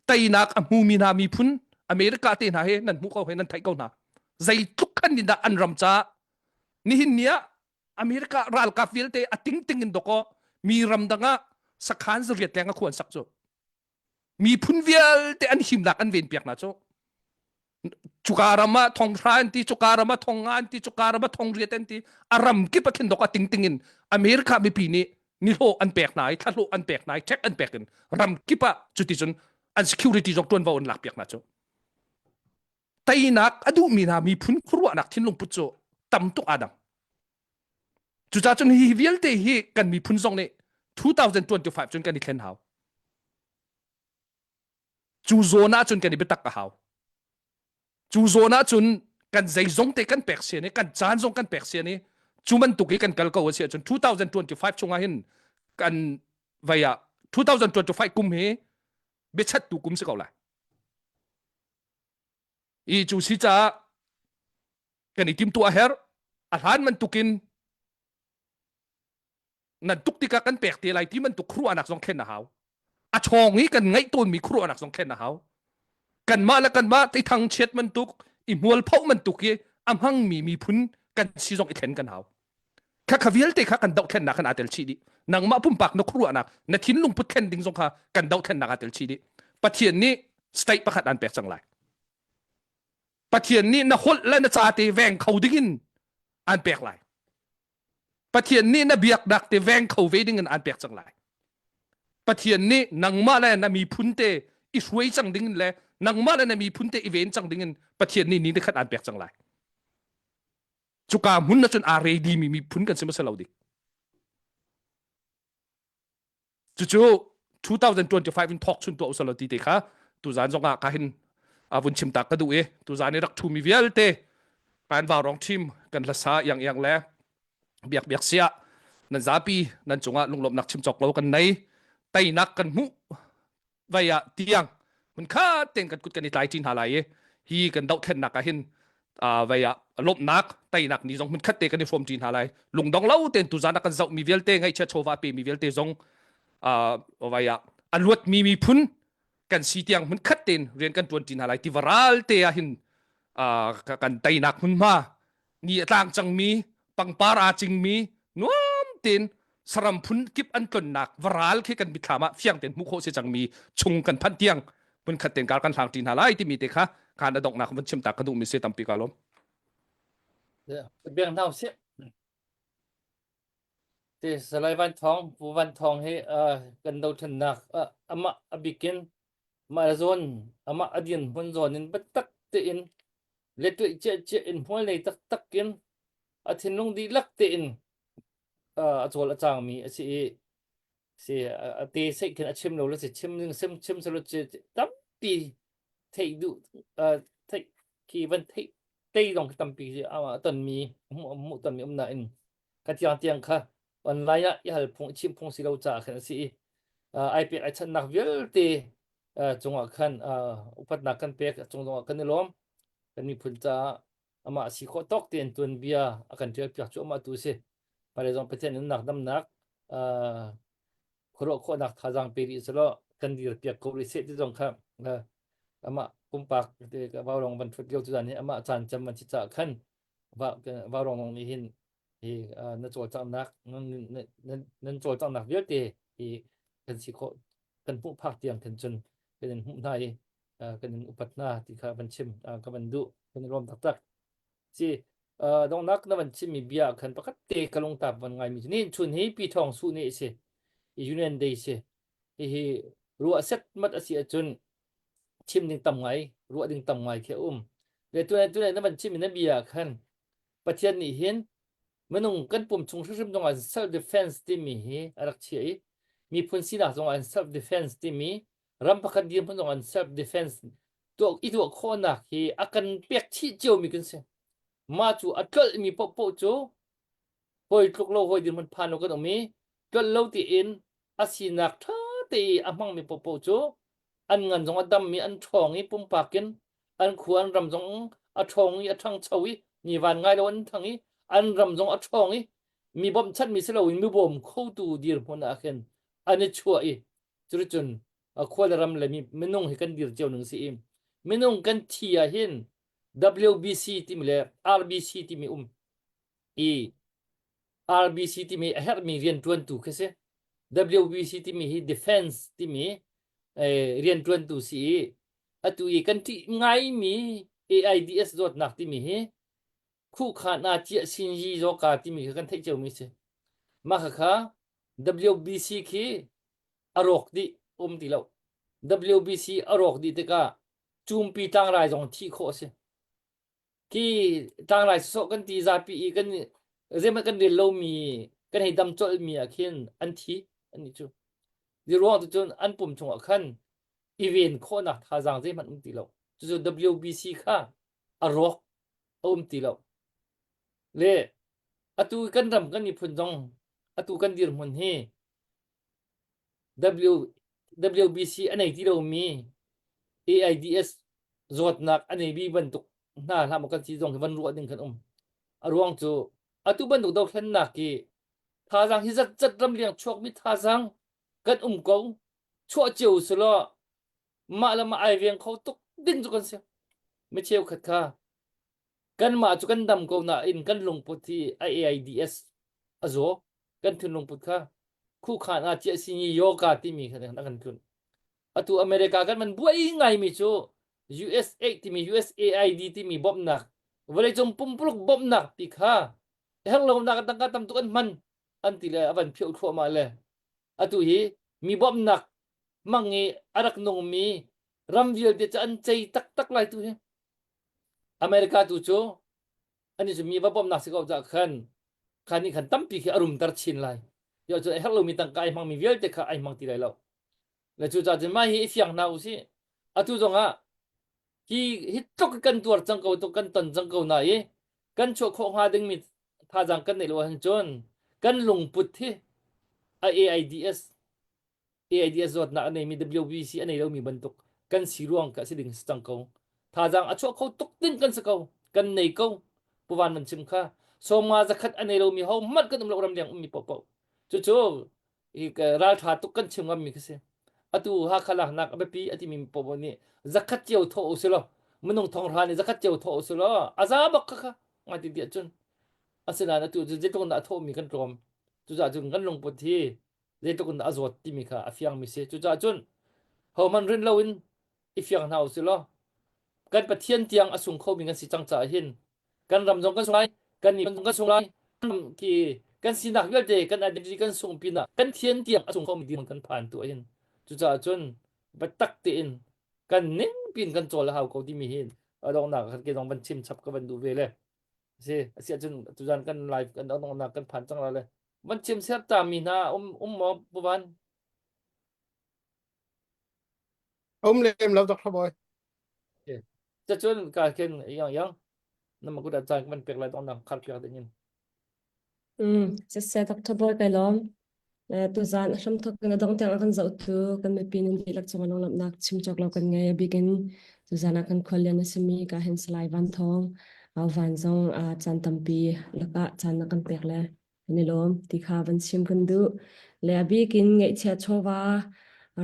Teinak a hmumi hna miphun America te hna he nan hmuh ko he nan theih ko hna. Zeitluk khan in dah an ram caah nihin ni ah America ralkap vialte a tingting in dawkaw mi ram dang ah sakhan zariat leng a khuan sak cu miphun vialte an himnak an ven piak hna cu cuka ram ah thong hra an ti cuka ram ah thong nga an ti cuka ram ah thong riat an ti a ram kip a khin dok a tingting in America mipi nih nihlawh an pek hna i thlahlawh an pek hna i check an pek in ram kip ah cuticun an security zong tuanvo an lak piak hna cu teinak a duhmi hna miphun khuaruahnak thinlung put cu tam tuk aa dang cucaah cun hi vialte hi kan miphun zong nih 2025 cun kan i thlen hau cu zawn ah cun kan i biatak a hau Cu zawn ahcun kan zeizong te kan pek sian i kan caan zong kan pek sian i cu bantuk i kan kal ko a si ahcun 2025 chungah hin kan vei ah 2025 kum hi biachattu kum si ko lai. I cu si caah kan i timtuah a herh. A hlan bantukin nan tuk tikah kan pek te lai ti bantuk khuaruahnak zong thlen a hau a chawng i kan ngaih tawnmi khuaruahnak zong thlen a hau kanmah le kanmah ti thangchiat bantuk i hmualpho bantuk i a hmangmi miphun kan si zong i thlen kan hau kha kha vialte kha kan dohthlennak kan aa tel chih dih nangmah pumpak na khuaruahnak na thinlung put thlen ding zong kha kan dohthlennak aa tel chih dih pathian nih state pakhat an pek cang lai pathian nih na holh le na ca te veng kho ding in an pek lai Pathian nih na biaknak te veng kho ve ding in aan pek cang lai. Pathian nih nangmah le na miphun te i hruai cang ding in le nangmah le na miphun te i ven cang ding in Pathian nih ni khat aan pek cang lai. Cuka hmun na cun aa ready mi miphun kan si ma si lo dik. Cucu 2025 in thawk chun tuah usalaw ti te kha tuzan zong ah ka hin vun chim tak ka duh i tuzan i rak thu mi vialte kan vaurong team kan hlasa iang iang le biak biak sia nan zapi nan cungah lunglawmhnak chim cawk lo kan nei teinak kan hmuh vai ah tiang hmun khat ten kan kut kan i tlai ṭi hna lai i hi kan dohthlennak ah hin vai ah lawmhnak teinak ni zong hmun khat te kan i hrawm ṭi hna lai lungdong lo ten tuzan ah kan zoh mi vialte ngaihchia chawva pe mi vialte zong vai ah a luat mi miphun kan si tiang hmun khat ten rian kan ṭuan ṭi hna lai ti varal te ah hin kan teinak hmunhma ni a tlang cangmi pangpar aa cingmi nuam tein saram phun kip an tlonnak varal khi kan mitthlam ah fiang tein hmuh khawh si cangmi chung kan phanh tiang. hmunkhat ten kar kan hlang ṭi hna lai timi te kha khan a donghnak vun chim ta ka duhmi si tampi ka lawm. Biang hna usih. Te Salai Van Thawng, Pu Van Thawng hi kan dothlennak amah a bikin mah le zawn amah a din hmun zawn in biatak tein le tuih ciah ciah in hmual nei taktak in a thinlung dihlak tein a cawl a cangmi a si i si a te seih khin a chim lo le si chim ding sim chim selo tampi theih duh theih khi van theih tei zong khi tampi a tonmi hmuh tonmi um nain ka tiang tiang kha online ah i hal phung i chim phung si lo caah khan a si i ai pek ai channak vialte cungah khan upatnak kan pek cung zongah kan i lawm kan miphun caah amah si khawh tawk tein tuanbia a kan ṭial piak cu amah tu si hmailei zong Pathian nunnak damnak khuaruah khawhnak thazaang pe rih selaw kan dir piak ko rih seh ti zong kha amah pumpak vaurong van ṭhut lio tu zan hi amah caan cem van si caah khan vaurong nih hin hi na cawlcanghnak nan cawlcanghnak vialte hi kan si khawh kan hmuh phak tiang khan cun kan in hmuh hna i kan in upat hna ti kha van chim ka van duh kan i lawm taktak si dongnak na van chimmi bia khan pakhat te ka lungtap van ngaimi cu ni chun hi pi thawng su nih si Union Day si hihi ruah set mat a si ahcun chim ding tam ngai ruah ding tam ngai khi a um le tunai tunai na van chimmi na bia khan Pathian nih hin minung kan pum chung hrimhrim zong ah self defense timi hi a rak chiah i miphun sinak zong ah self defense timi ram pakhat dirhmun zong ah self defense tuah i tuah khawhnak hi a kan pek chih ciomi kan si. Mah cu a tlolhmi paohpaoh cu hawi tluk lo hawi dirhmun phan lo kan um i tlolh lo tiin a sinak ṭha te i a hmangmi paohpaoh cu an ngan zong a dam i an ṭhawng i pumpak in an khua an ram zong a ṭhawng i a ṭhangcho i mi van ngai lo an ṭhang i an ram zong a ṭhawng i mi bawmhchanhmi si loin mi bawm khotu dirhmun ah khin an i chuah i cuticun khua le ram le mi minung hi kan dir cio ning si i minung kan thi ah hin WBC timi le RBC timi um i RBC timi a herhmi rianṭuantu khi si. WBC timi hi defense timi eh, rianṭuantu si i atu i kan ṭih ngaimi AIDS zawtnak timi hi khuhkhan ah ciah sin yi zawka timi kha kan theih ciomi si. Mah khakha WBC khi a rawk dih um ti lo. WBC a rawk dih tikah cumpi tlangrai zong thih khawh a si. Khi tlangrai sawsawh kan ti zapi i kan zeihmanh kan rel lomi kan hei dam colhmi ah khin an thi annih cu. Hi ruang tu cun an pum chungah khan i ven khawhnak thazaang zeihmanh um ti lo. Cucu WBC kha a rawk a um ti lo. Le atu kan ram kan miphun zong atu kan dirhmun hi W, WBC a nei ti lomi AIDS zawtnak a nei bi bantuk hna hlah maw kan si zong hi van ruah ding kan um. A ruang cu atu bantuk dothlennak hi thazaang hi zatzat ramleng chuakmi thazaang kan um ko chuah cio selaw mah le mah ai veng kho tuk ding cu kan si. Mi cheukhat kha kanmah cu kan dam ko nain kan lungput hi a AIDS a zaw kan thinlung put kha khuhkhan ah chiah sinyi yoga timi kha a kan tlunh atu America kan man buai ngaimi cu USA timi USAID timi bawmhnak vawleicung pumpuluk bawmhnak pi kha herh lonak tangka tam tuk an hman an ti le a van phiah thluahmah le atu hi mi bawmhnak mang i a rak nungmi ram vialte cu an cei taktak lai tu hi America tu cu ani cu mi va bawmhnak si ko cah khan khan nih khan tampi khi a rumter chin lai yo cu a herh lomi tangka ai hmangmi vialte kha ai hmang ti lai lo le cu cah cun mah hi i fiang hna usih atu zongah hi hi tluk kan tuar cang ko tuk kan ton cang ko na i kan chuah khawh hnga dingmi thazaang kan neih lo ahcun cun kan lungput hi a AIDS AIDS zawtnak a neimi WBC a nei lomi bantuk kan si ruang ka si ding si cang ko. Thazaang a chuah kho tuk ding kan si ko. Kan nei ko. Puvan nan chim kha. Sawmnga zakhat a nei lomi ho hmanh kan um lo ramleng ummi paohpaoh. Cucu hi raltha tuk kan chim ngammi khi si. Atu Hakha laknak a biapi a timi paohpaoh nih zakhat cio thawh u silaw minung thonghra nih zakhat cio thawh u silaw a za bak kha kha ngai ti tiah cun asinain atu cu zeitluk in dah a thawhmi kan tlawm. Cucaah cun kan lungput hi zeitluk in dah a zawt timi kha a fiangmi si. Cucaah cun hohmanh rin loin i fiang hna usih law kan Pathian tiang a sung khomi kan si cang caah hin kan ram zong kan sung lai kan miphun kan sung lai khi kan sinak vialte kan identity kan sung pinah kan thian tiang a sung khomi dirhmun kan phan tu hin cucaah cun biatak tein kan ning pin kan cawl a hau ko timi hi a donghnak kan ke zong van chim chap ka van duh ve le si asi ahcun tuzan kan live kan donghnak kan phan cang la le van chim ser ta mi hna um um maw puvan Um lem lo Dr. Boy. Cacun ka ken yang yang nama ku dah caan kan pek lai dong nang khar piak ding in. Mm, siseh Dr. Boy kai lawm. Tuzan a hramthok in a dong tiang a kan zohtu kan mipi nan dihlak cung ah lunglawmhnak chim cawk lo kan ngei. A bik in tuzan ah kan khuallian a simi ka hen Salai Van Thawng van zong caan tampi lakah caan na kan pek le kan i lawm ti kha van chim kan duh. Le a bik in ngaihchia chawva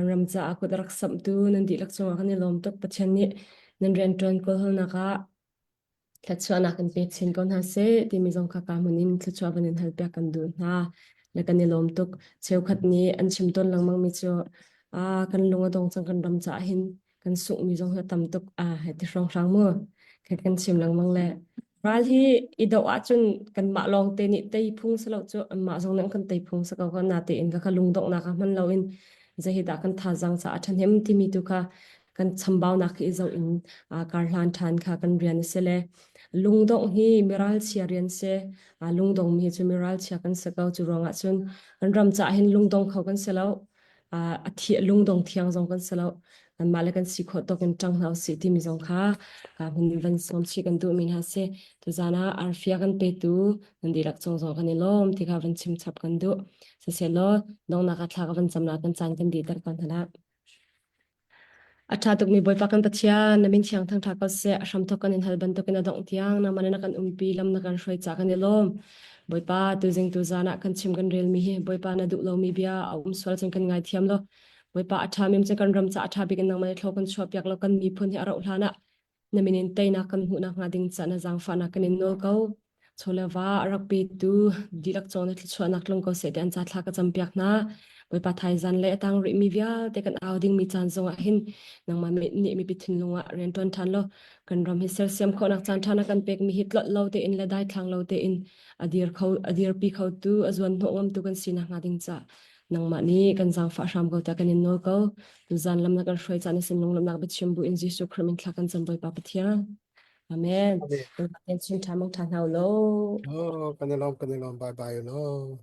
ram caah kut a rak samhtu nan dihlak cungah kan i lawm tuk. Pathian nih nan rianṭuan kawlhawlnak ah thluachuahnak in pe chin ko hna seh timi zong kha ka hmun in thluachuah van in halpiak kan duh hna le kan i lawm tuk. Cheukhat nih an chim tawn lengmang mi cu ah kan lung a dong cang kan ram caah hin kan sunghmi zong hi a tam tuk a hei ti hrawnghrang mu kan kan chim lengmang le ral hi i doh ahcun kanmah lawng te nih tei phung si lo cu anmah zong nih kan tei phung si ko ka natein ka kha lungdonghnak ah hman loin zei hi dah kan thazaang caah a ṭhahnem timi tu kha kan chambaunak hi i zoh in kar hlan ṭhan kha kan rian a si le lungdongh hi miralchia rian si lungdong mi cu miralchia kan si ko cu ruangah cun kan ram caah hin lungdong kho kan si lo a thi lungdong thiang zong kan si lo kanmah le kan si khawh tawk in ṭang hna usih timi zong kha hun van sawm chih kan duhmi hna si tuzan ah arfia kan petu nan dihlak cung zong kan i lawm ti kha van chim chap kan duh siselaw dongnak ah thla ka van cam la kan caan kan dihter ko hna la A ṭha tukmi Bawipa kan Pathian, na min thiang thangṭha ko seh. A hramthawk kan in hal bantukin a dongh tiang nangmah nih na kan umpi, lam na kan hruai caah kan i lawm. Bawipa, tuzing tuzan ah kan chim kan relmi hi Bawipa na duh lomi bia a um sual cun kan ngaithiam law. Bawipa a ṭhami cu kan ram caah a ṭha bik in nangmah nih thlaw kan chuahpiak law kan miphun hi a rauh hlan ah na min in teinak kan hmuh nakhnga ding caah na zaangfahnak kan in nawl ko. Chawleva a rak petu dihlak cawng na thluachuahnak tlung ko seh ti an ca thla ka campiak hna. Bawipa thaizan le a tang rihmi vialte kan au dingmi caan zongah hin nangmah nih mipi thinlung ah rian ṭuan ṭhan law kan ram hi sersiam khawhnak caan ṭha na kan pekmi hi tlolh lo tein le daithlang lo tein a dir kho a dirpi khotu a zuan hnawh ngamtu kan si nakhnga ding ca nangmah nih kan zaangfah hram ko tiah kan in nawl ko. Tuzan lam na kan hruai caan na sin lunglamnak biachim bu in Jesuh Khrih min thla kan cam Bawipa Pathian. Amen. Amen. Bawipa chim ṭha mong ṭha hna u law. Oh, kan i lawm, kan i lawm. Bye bye law.